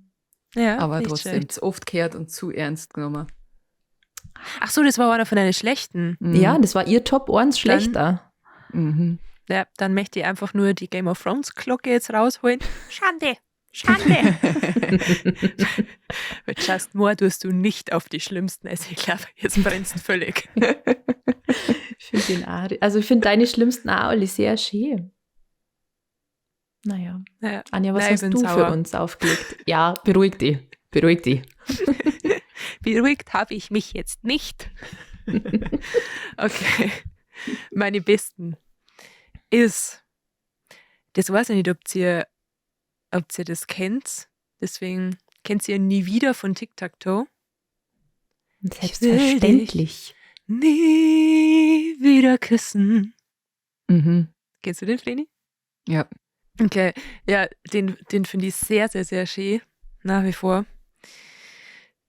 Ja, Aber nicht trotzdem schlecht. zu oft gehört und zu ernst genommen. Ach so, das war einer von deinen schlechten. Mhm. Ja, das war ihr Top 1 schlechter. Mhm. Ja, dann möchte ich einfach nur die Game of Thrones Glocke jetzt rausholen. Schande! Schande! Mit Just More tust du nicht auf die schlimmsten. Also ich glaube, jetzt brennst du völlig. Ich finde den auch, also ich finde deine schlimmsten auch alle sehr schön. Naja. Ja. Anja, was Nein, ich hast bin du sauer. für uns aufgelegt? Ja, beruhig dich. Beruhig dich. Beruhigt habe ich mich jetzt nicht. Okay. Meine besten ist, das weiß ich nicht, ob ihr das kennt. Deswegen kennt ihr Nie wieder von Tic Tac Toe. Selbstverständlich. Nie wieder küssen. Mhm. Kennst du den, Vreni? Ja. Okay, ja, den finde ich sehr, sehr, sehr schön. Nach wie vor.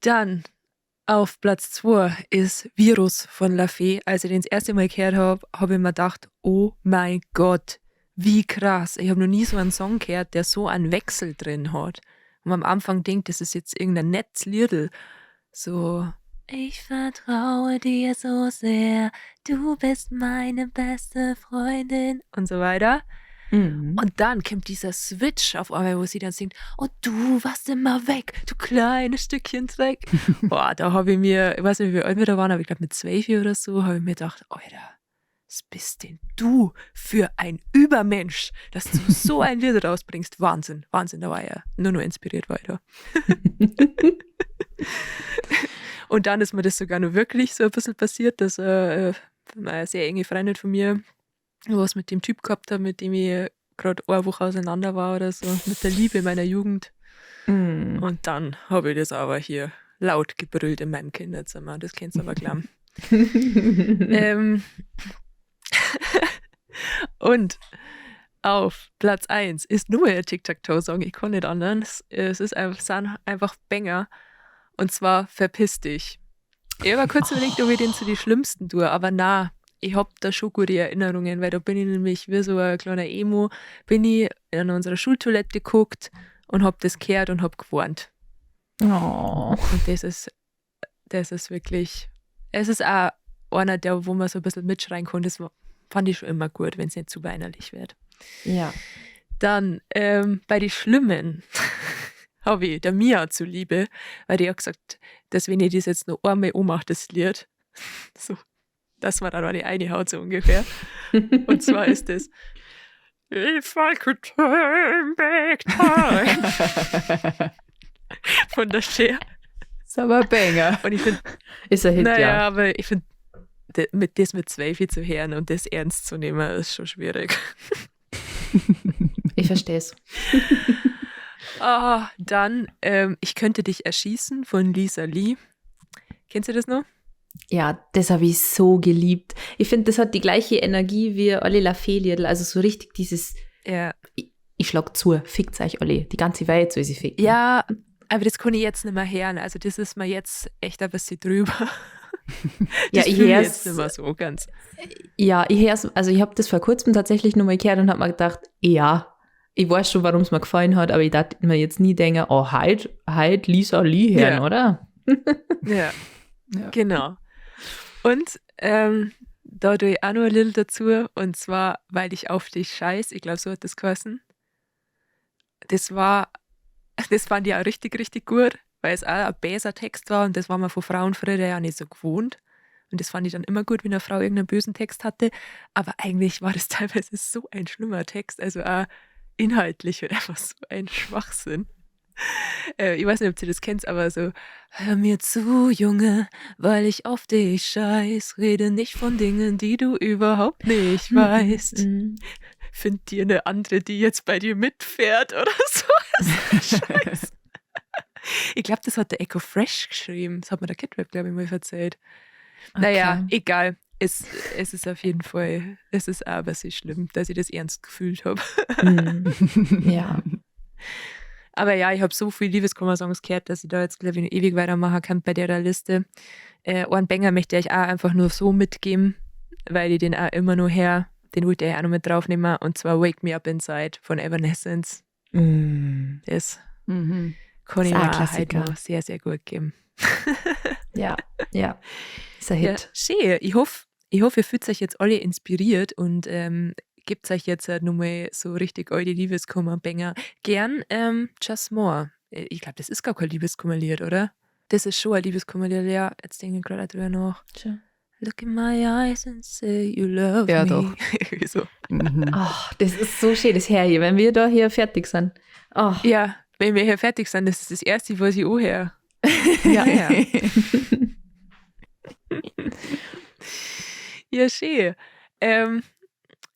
Dann auf Platz 2 ist Virus von La Fee. Als ich den das erste Mal gehört habe, habe ich mir gedacht, oh mein Gott, wie krass. Ich habe noch nie so einen Song gehört, der so einen Wechsel drin hat. Und man am Anfang denkt, das ist jetzt irgendein nettes Liedl. So, Ich vertraue dir so sehr, du bist meine beste Freundin. und so weiter. Mhm. Und dann kommt dieser Switch auf einmal, wo sie dann singt, und du warst immer weg, du kleines Stückchen Dreck. Boah, da habe ich mir, ich weiß nicht, wie alt wir da waren, aber ich glaube mit 12 oder so, habe ich mir gedacht, Alter, was bist denn du für ein Übermensch, dass du so ein Lied rausbringst. Wahnsinn, Wahnsinn, da war ich ja nur noch inspiriert weiter. Und dann ist mir das sogar noch wirklich so ein bisschen passiert, dass eine sehr enge Freundin von mir was mit dem Typ gehabt hat, mit dem ich gerade eine Woche auseinander war oder so, mit der Liebe meiner Jugend. Mhm. Und dann habe ich das aber hier laut gebrüllt in meinem Kinderzimmer. Das kennst du aber klar. Und auf Platz 1 ist nur ein Tic-Tac-Toe-Song. Ich kann nicht anders. Es ist einfach, sind einfach Banger. Und zwar Verpiss dich. Ich habe kurz überlegt, ob ich den zu den schlimmsten tue, aber na, ich hab da schon gute Erinnerungen, weil da bin ich nämlich wie so ein kleiner Emo, bin ich in unserer Schultoilette geguckt und hab das gehört und hab gewarnt. Oh. Und das ist wirklich, es ist auch einer, der, wo man so ein bisschen mitschreien kann, das fand ich schon immer gut, wenn es nicht zu weinerlich wird. Ja. Dann bei den Schlimmen habe ich der Mia zuliebe, weil die hat gesagt, dass wenn ich das jetzt noch einmal anmache, das Lied, so, dass man dann eine reinhaut, so ungefähr. Und zwar ist das If I could turn back time von der Cher. Ist aber ein Banger. Und ich finde, Ist ein Hit, naja, ja. aber ich finde, mit das mit Zweifel zu hören und das ernst zu nehmen, ist schon schwierig. Ich verstehe es. Ah, dann Ich könnte dich erschießen von Lisa Lee. Kennst du das noch? Ja, das habe ich so geliebt. Ich finde, das hat die gleiche Energie wie alle La Fee-Liedl. Also so richtig dieses, Ja. ich schlag zu, fickt euch alle. Die ganze Welt soll sie ficken. Ja, aber das kann ich jetzt nicht mehr hören. Also das ist mir jetzt echt ein bisschen drüber. Ja, Das ich fühl ich hör's- jetzt nicht mehr so ganz. Ja, ich hör's, also ich habe das vor kurzem tatsächlich nochmal gehört und habe mir gedacht, ja, ich weiß schon, warum es mir gefallen hat, aber ich dachte mir jetzt nie denken, oh, heute Lisa Lee hören, Ja. oder? Ja, Ja. genau. Und da tue ich auch noch ein little dazu, und zwar, weil ich auf dich scheiß. Ich glaube, so hat das geheißen. Das fand ich auch richtig, richtig gut, weil es auch ein böser Text war und das war man von Frauen früher ja nicht so gewohnt. Und das fand ich dann immer gut, wenn eine Frau irgendeinen bösen Text hatte. Aber eigentlich war das teilweise so ein schlimmer Text, also auch inhaltlich und einfach so ein Schwachsinn. Ich weiß nicht, ob ihr das kennt, aber so, hör mir zu, Junge, weil ich auf dich scheiß, rede nicht von Dingen, die du überhaupt nicht weißt. Mhm. Find dir eine andere, die jetzt bei dir mitfährt oder so. Scheiß. Ich glaube, das hat der Eko Fresh geschrieben. Das hat mir der Kid Rap, glaube ich, mal erzählt. Naja, Okay. egal. Es ist auf jeden Fall, es ist aber sehr schlimm, dass ich das ernst gefühlt habe. Mhm. Ja. Aber ja, ich habe so viel Liebeskummer-Songs gehört, dass ich da jetzt, glaube ich, noch ewig weitermachen kann bei der Liste. Einen Banger möchte ich auch einfach nur so mitgeben, weil ich den auch immer nur her, den wollte ich auch noch mit draufnehmen, und zwar Wake Me Up Inside von Evanescence. Das kann ich Ist auch mir ein auch heute Klassiker. noch sehr, sehr gut geben. Ja, ja. Ist ein Ja, Hit. schön. Ich hoffe, ihr fühlt euch jetzt alle inspiriert und gebt euch jetzt halt nochmal so richtig eure Liebeskummer-Banger. Gern Just More. Ich glaube, das ist gar kein Liebeskummerlied, oder? Das ist schon ein Liebeskummerlied, ja. Jetzt denke ich gerade drüber nach. Tja. Look in my eyes and say you love Ja, me. doch. Irgendwie so. Oh, das ist so schön, das her hier, wenn wir da hier fertig sind. Oh. Ja, wenn wir hier fertig sind, das ist das Erste, was ich anhöre. Ja. Ja. Ja, schön.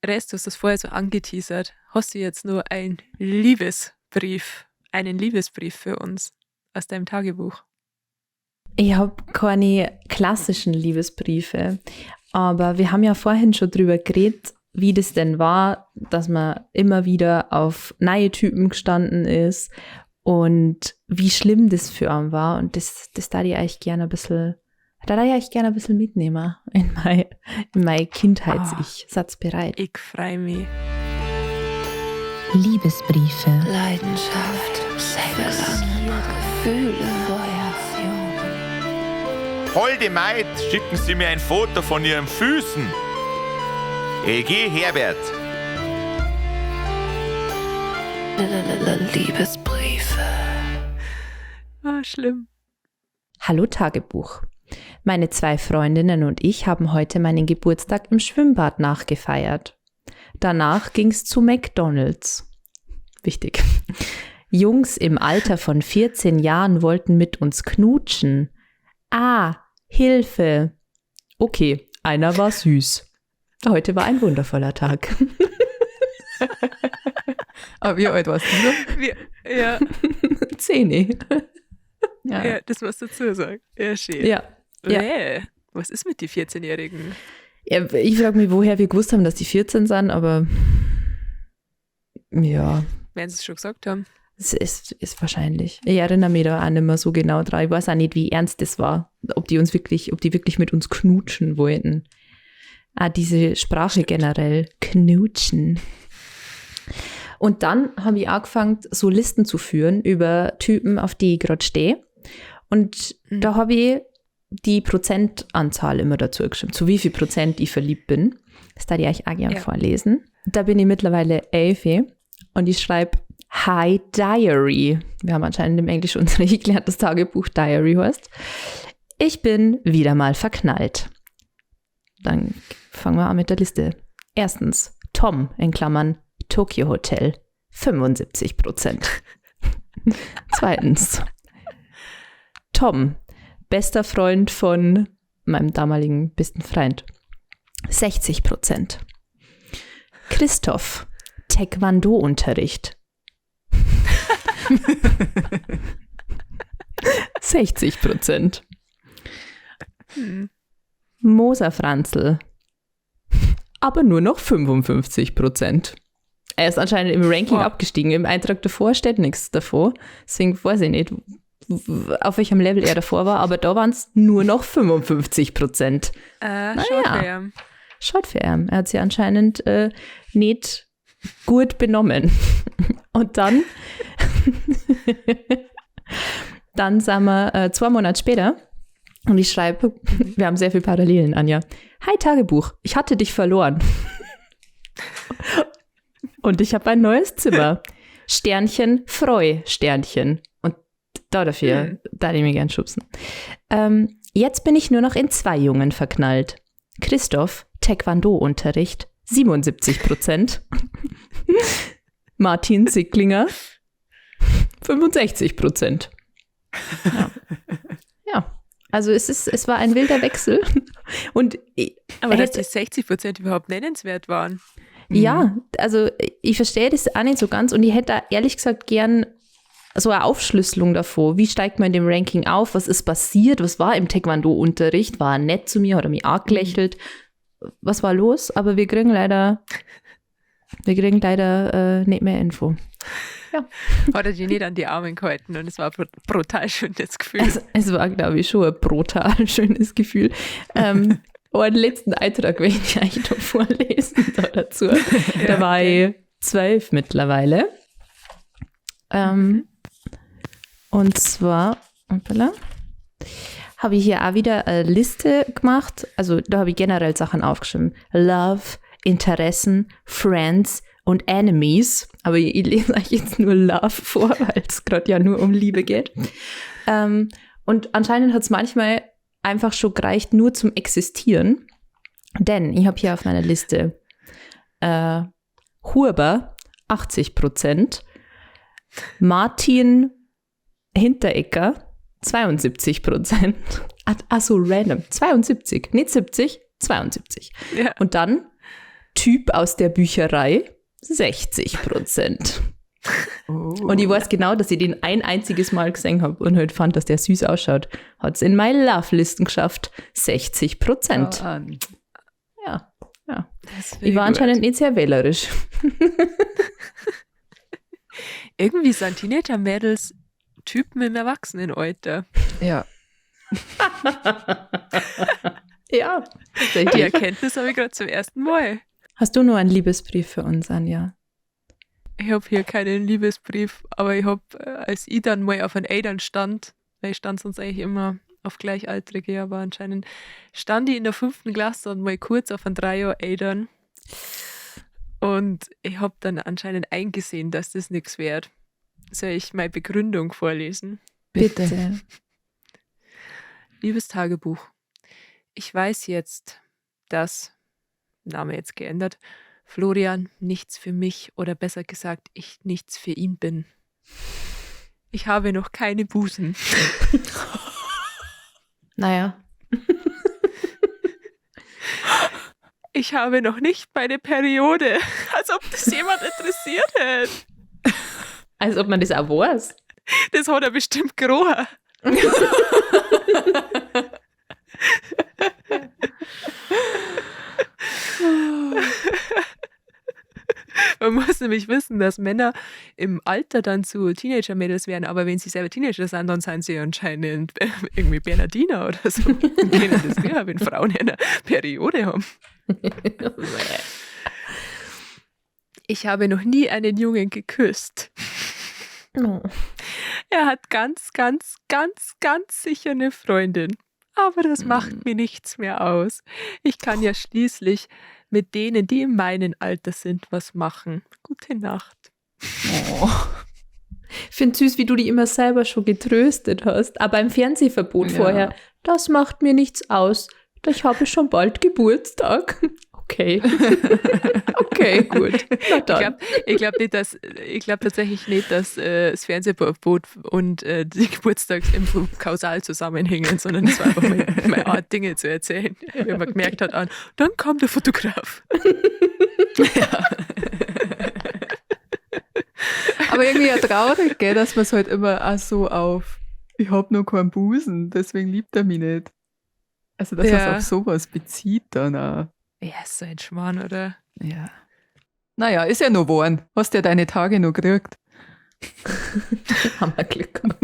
Rest, du hast das vorher so angeteasert. Hast du jetzt nur einen Liebesbrief für uns aus deinem Tagebuch? Ich habe keine klassischen Liebesbriefe, aber wir haben ja vorhin schon drüber geredet, wie das denn war, dass man immer wieder auf neue Typen gestanden ist und wie schlimm das für einen war. Und das da ich eigentlich gerne ein bisschen, da ich eigentlich gerne ein bisschen mitnehmen in mein Kindheits-Ich. Seid's bereit. Ich freu mich. Liebesbriefe. Leidenschaft, Sex, Gefühle, Feuer. Holde Maid, schicken Sie mir ein Foto von Ihren Füßen. LG Herbert. Liebesbriefe. Ah, schlimm. Hallo Tagebuch. Meine zwei Freundinnen und ich haben heute meinen Geburtstag im Schwimmbad nachgefeiert. Danach ging's zu McDonald's. Wichtig. Jungs im Alter von 14 Jahren wollten mit uns knutschen. Ah, Hilfe. Okay, einer war süß. Heute war ein wundervoller Tag. Aber wie alt warst du da? Ja, 10. Ja. ja, das musst du dazu sagen. Ja, schön. Ja. Ja. Nee. Was ist mit die 14-Jährigen? Ja, ich frage mich, woher wir gewusst haben, dass die 14 sind, aber ja, Werden sie es schon gesagt haben? es ist wahrscheinlich. Ich erinnere mich da auch nicht mehr so genau dran. Ich weiß auch nicht, wie ernst das war. Ob die wirklich mit uns knutschen wollten. Ah, diese Sprache generell. Knutschen. Und dann habe ich angefangen, so Listen zu führen über Typen, auf die ich gerade stehe. Und da habe ich die Prozentanzahl immer dazu geschrieben, zu wie viel Prozent ich verliebt bin. Das darf ich euch auch gerne vorlesen. Da bin ich mittlerweile 11 und ich schreibe Hi Diary. Wir haben anscheinend im Englischunterricht gelernt, dass Tagebuch Diary heißt. Ich bin wieder mal verknallt. Dann fangen wir an mit der Liste. Erstens, Tom in Klammern Tokyo Hotel, 75%. Zweitens, Tom, bester Freund von meinem damaligen besten Freund, 60%. Christoph, Taekwondo-Unterricht. 60%. Moser Franzl. Aber nur noch 55%. Er ist anscheinend im Ranking Oh. abgestiegen. Im Eintrag davor steht nichts davor. Deswegen weiß ich nicht, auf welchem Level er davor war, aber da waren es nur noch 55%. Naja. Ja. Schaut für ihn. Er hat sich anscheinend nicht gut benommen. Und dann, dann sind wir 2 Monate später und ich schreibe, wir haben sehr viele Parallelen, Anja. Hi Tagebuch, ich hatte dich verloren. Und ich habe ein neues Zimmer. Sternchen, Freu, Sternchen. Und da dafür, da die mir gern schubsen. Jetzt bin ich nur noch in 2 Jungen verknallt. Christoph, Taekwondo-Unterricht, 77%. Martin Sicklinger, 65%. Ja. Ja. Also es war ein wilder Wechsel. Und ich, Aber dass hätte- die 60% überhaupt nennenswert waren. Ja, also ich verstehe das auch nicht so ganz und ich hätte da ehrlich gesagt gern so eine Aufschlüsselung davor. Wie steigt man in dem Ranking auf? Was ist passiert? Was war im Taekwondo-Unterricht? War er nett zu mir? Hat er mich angelächelt? Was war los? Aber wir kriegen leider nicht mehr Info. Ja. Hat er dich nicht an die Arme gehalten und es war ein brutal schönes Gefühl. Also, es war, glaube ich, schon ein brutal schönes Gefühl. Oh, einen letzten Eintrag will ich eigentlich noch vorlesen da dazu. Da war ich 12 mittlerweile. Und zwar, hoppala, habe ich hier auch wieder eine Liste gemacht. Also da habe ich generell Sachen aufgeschrieben. Love, Interessen, Friends und Enemies. Aber ich lese euch jetzt nur Love vor, weil es gerade ja nur um Liebe geht. Und anscheinend hat es manchmal einfach schon gereicht, nur zum Existieren. Denn ich habe hier auf meiner Liste Huber 80%, Martin Hinteregger 72%. Ach so, random. 72, nicht 70, 72. Ja. Und dann Typ aus der Bücherei 60%. Oh. Und ich weiß genau, dass ich den ein einziges Mal gesehen habe und halt fand, dass der süß ausschaut. Hat es in meine Love-Listen geschafft. 60%. Schau an. Ja, ja. Das Ich war anscheinend nicht sehr wählerisch. Irgendwie sind Teenager-Mädels Typen im Erwachsenenalter. Ja. Ja, Die tatsächlich. Erkenntnis habe ich gerade zum ersten Mal. Hast du nur einen Liebesbrief für uns, Anja? Ich habe hier keinen Liebesbrief, aber ich habe, als ich dann mal auf einen Eltern stand, weil ich stand sonst eigentlich immer auf Gleichaltrige, aber anscheinend stand ich in der 5. Klasse und mal kurz auf einen 3 Jahre Eltern. Und ich habe dann anscheinend eingesehen, dass das nichts wird. Soll ich meine Begründung vorlesen? Bitte. Liebes Tagebuch, ich weiß jetzt, dass, Name jetzt geändert, Florian nichts für mich oder besser gesagt, ich nichts für ihn bin. Ich habe noch keine Busen. Naja. Ich habe noch nicht meine Periode. Als ob das jemand interessiert hätte. Als ob man das auch weiß. Das hat er bestimmt gerochen. Man muss nämlich wissen, dass Männer im Alter dann zu Teenager-Mädels werden, aber wenn sie selber Teenager sind, dann sind sie anscheinend irgendwie Bernardiner oder so. Die kennen das ja, wenn Frauen eine Periode haben. Ich habe noch nie einen Jungen geküsst. No. Er hat ganz, ganz, ganz, ganz sicher eine Freundin. Aber das macht mir nichts mehr aus. Ich kann ja schließlich mit denen, die in meinem Alter sind, was machen. Gute Nacht. Oh. Ich finde süß, wie du dich immer selber schon getröstet hast. Aber im Fernsehverbot Ja. vorher, das macht mir nichts aus. Ich habe schon bald Geburtstag. Okay. Okay, gut. Na dann. Ich glaube nicht, dass, ich glaube tatsächlich nicht, dass das Fernsehverbot und die Geburtstagsinfo kausal zusammenhängen, sondern es war einfach meine Art, Dinge zu erzählen. Wenn man gemerkt hat, an, dann kam der Fotograf. Aber irgendwie ja traurig, gell, dass man es halt immer auch so auf, ich hab nur keinen Busen, deswegen liebt er mich nicht. Also, dass man Ja. es auf sowas bezieht dann auch. Ja, ist so ein Schmarrn, oder? Ja. Naja, ist ja noch geworden. Hast ja deine Tage noch gekriegt. Haben wir Glück gehabt.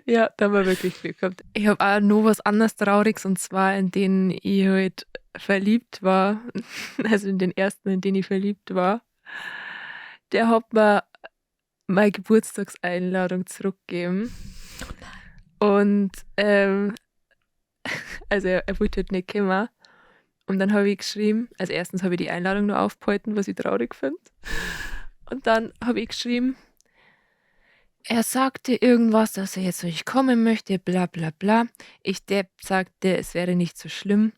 Ja, da haben wir wirklich Glück gehabt. Ich habe auch noch was anderes Trauriges, und zwar in den ich halt verliebt war. Also in den ersten, in den ich verliebt war. Der hat mir meine Geburtstagseinladung zurückgegeben. Und also er wollte halt nicht kommen. Und dann habe ich geschrieben, also erstens habe ich die Einladung nur aufgehalten, was ich traurig finde. Und dann habe ich geschrieben, er sagte irgendwas, dass er jetzt nicht kommen möchte, bla bla bla. Ich Depp sagte, es wäre nicht so schlimm.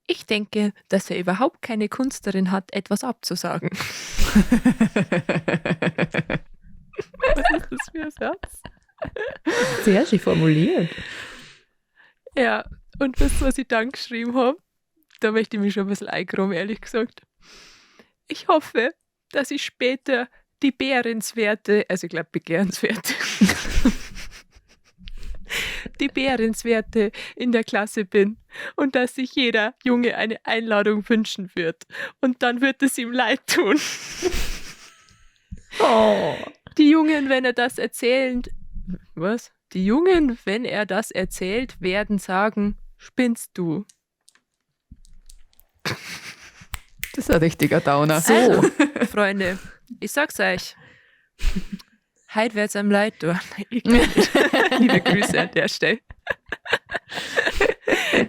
Ich denke, dass er überhaupt keine Kunst darin hat, etwas abzusagen. Was ist das für ein Satz? Sehr schön formuliert. Ja, und wisst ihr, was ich dann geschrieben habe? Da möchte ich mich schon ein bisschen eingraben, ehrlich gesagt. Ich hoffe, dass ich später die behrenswerte, also ich glaube begehrenswerte, die Bärenswerte in der Klasse bin und dass sich jeder Junge eine Einladung wünschen wird. Und dann wird es ihm leid tun. Oh. Die Jungen, wenn er das erzählt, was? Die Jungen, wenn er das erzählt, werden sagen, spinnst du. Das ist ein richtiger Downer. So. Also, Freunde, ich sag's euch. Heute wird's einem leid tun. Ich glaub nicht. Liebe Grüße an der Stelle.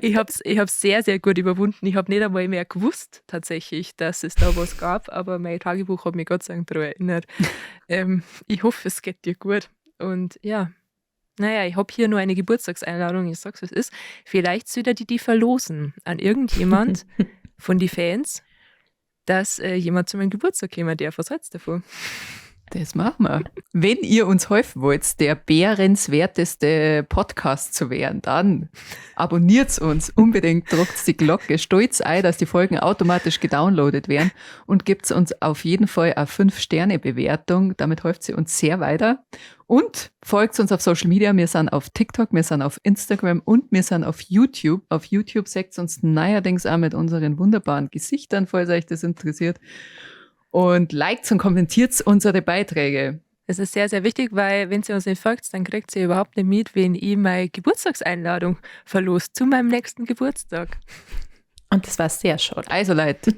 Ich hab's, ich hab's sehr, sehr gut überwunden. Ich hab nicht einmal mehr gewusst, tatsächlich, dass es da was gab, aber mein Tagebuch hat mich Gott sei Dank daran erinnert. Ich hoffe, es geht dir gut. Und ja, naja, ich hab hier nur eine Geburtstagseinladung. Ich sag's, was es ist. Vielleicht sollte die die verlosen an irgendjemand von die Fans, dass jemand zu meinem Geburtstag kommen darf. Was hältst du davon? Das machen wir. Wenn ihr uns helfen wollt, der bärenswerteste Podcast zu werden, dann abonniert uns unbedingt, drückt die Glocke, stolz ein, dass die Folgen automatisch gedownloadet werden und gebt uns auf jeden Fall eine 5-Sterne-Bewertung. Damit hilft sie uns sehr weiter. Und folgt uns auf Social Media. Wir sind auf TikTok, wir sind auf Instagram und wir sind auf YouTube. Auf YouTube seht ihr uns neuerdings auch mit unseren wunderbaren Gesichtern, falls euch das interessiert. Und liked und kommentiert unsere Beiträge. Das ist sehr, sehr wichtig, weil wenn ihr uns nicht folgt, dann kriegt ihr überhaupt nicht mit, wenn ich meine Geburtstagseinladung verlost zu meinem nächsten Geburtstag. Und das war sehr schade. Also Leute,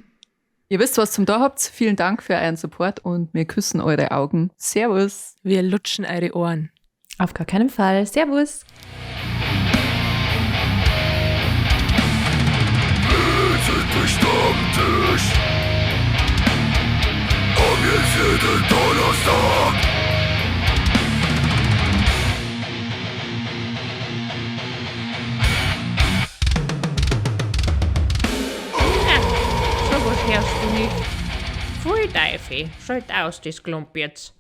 ihr wisst, was zum da habt. Vielen Dank für euren Support und wir küssen eure Augen. Servus. Wir lutschen eure Ohren. Auf gar keinen Fall. Servus. Stammtisch. Komm jetzt jeden Donnerstag. So was hörst du nicht. Voll Teufel, schalt aus, das Klump jetzt.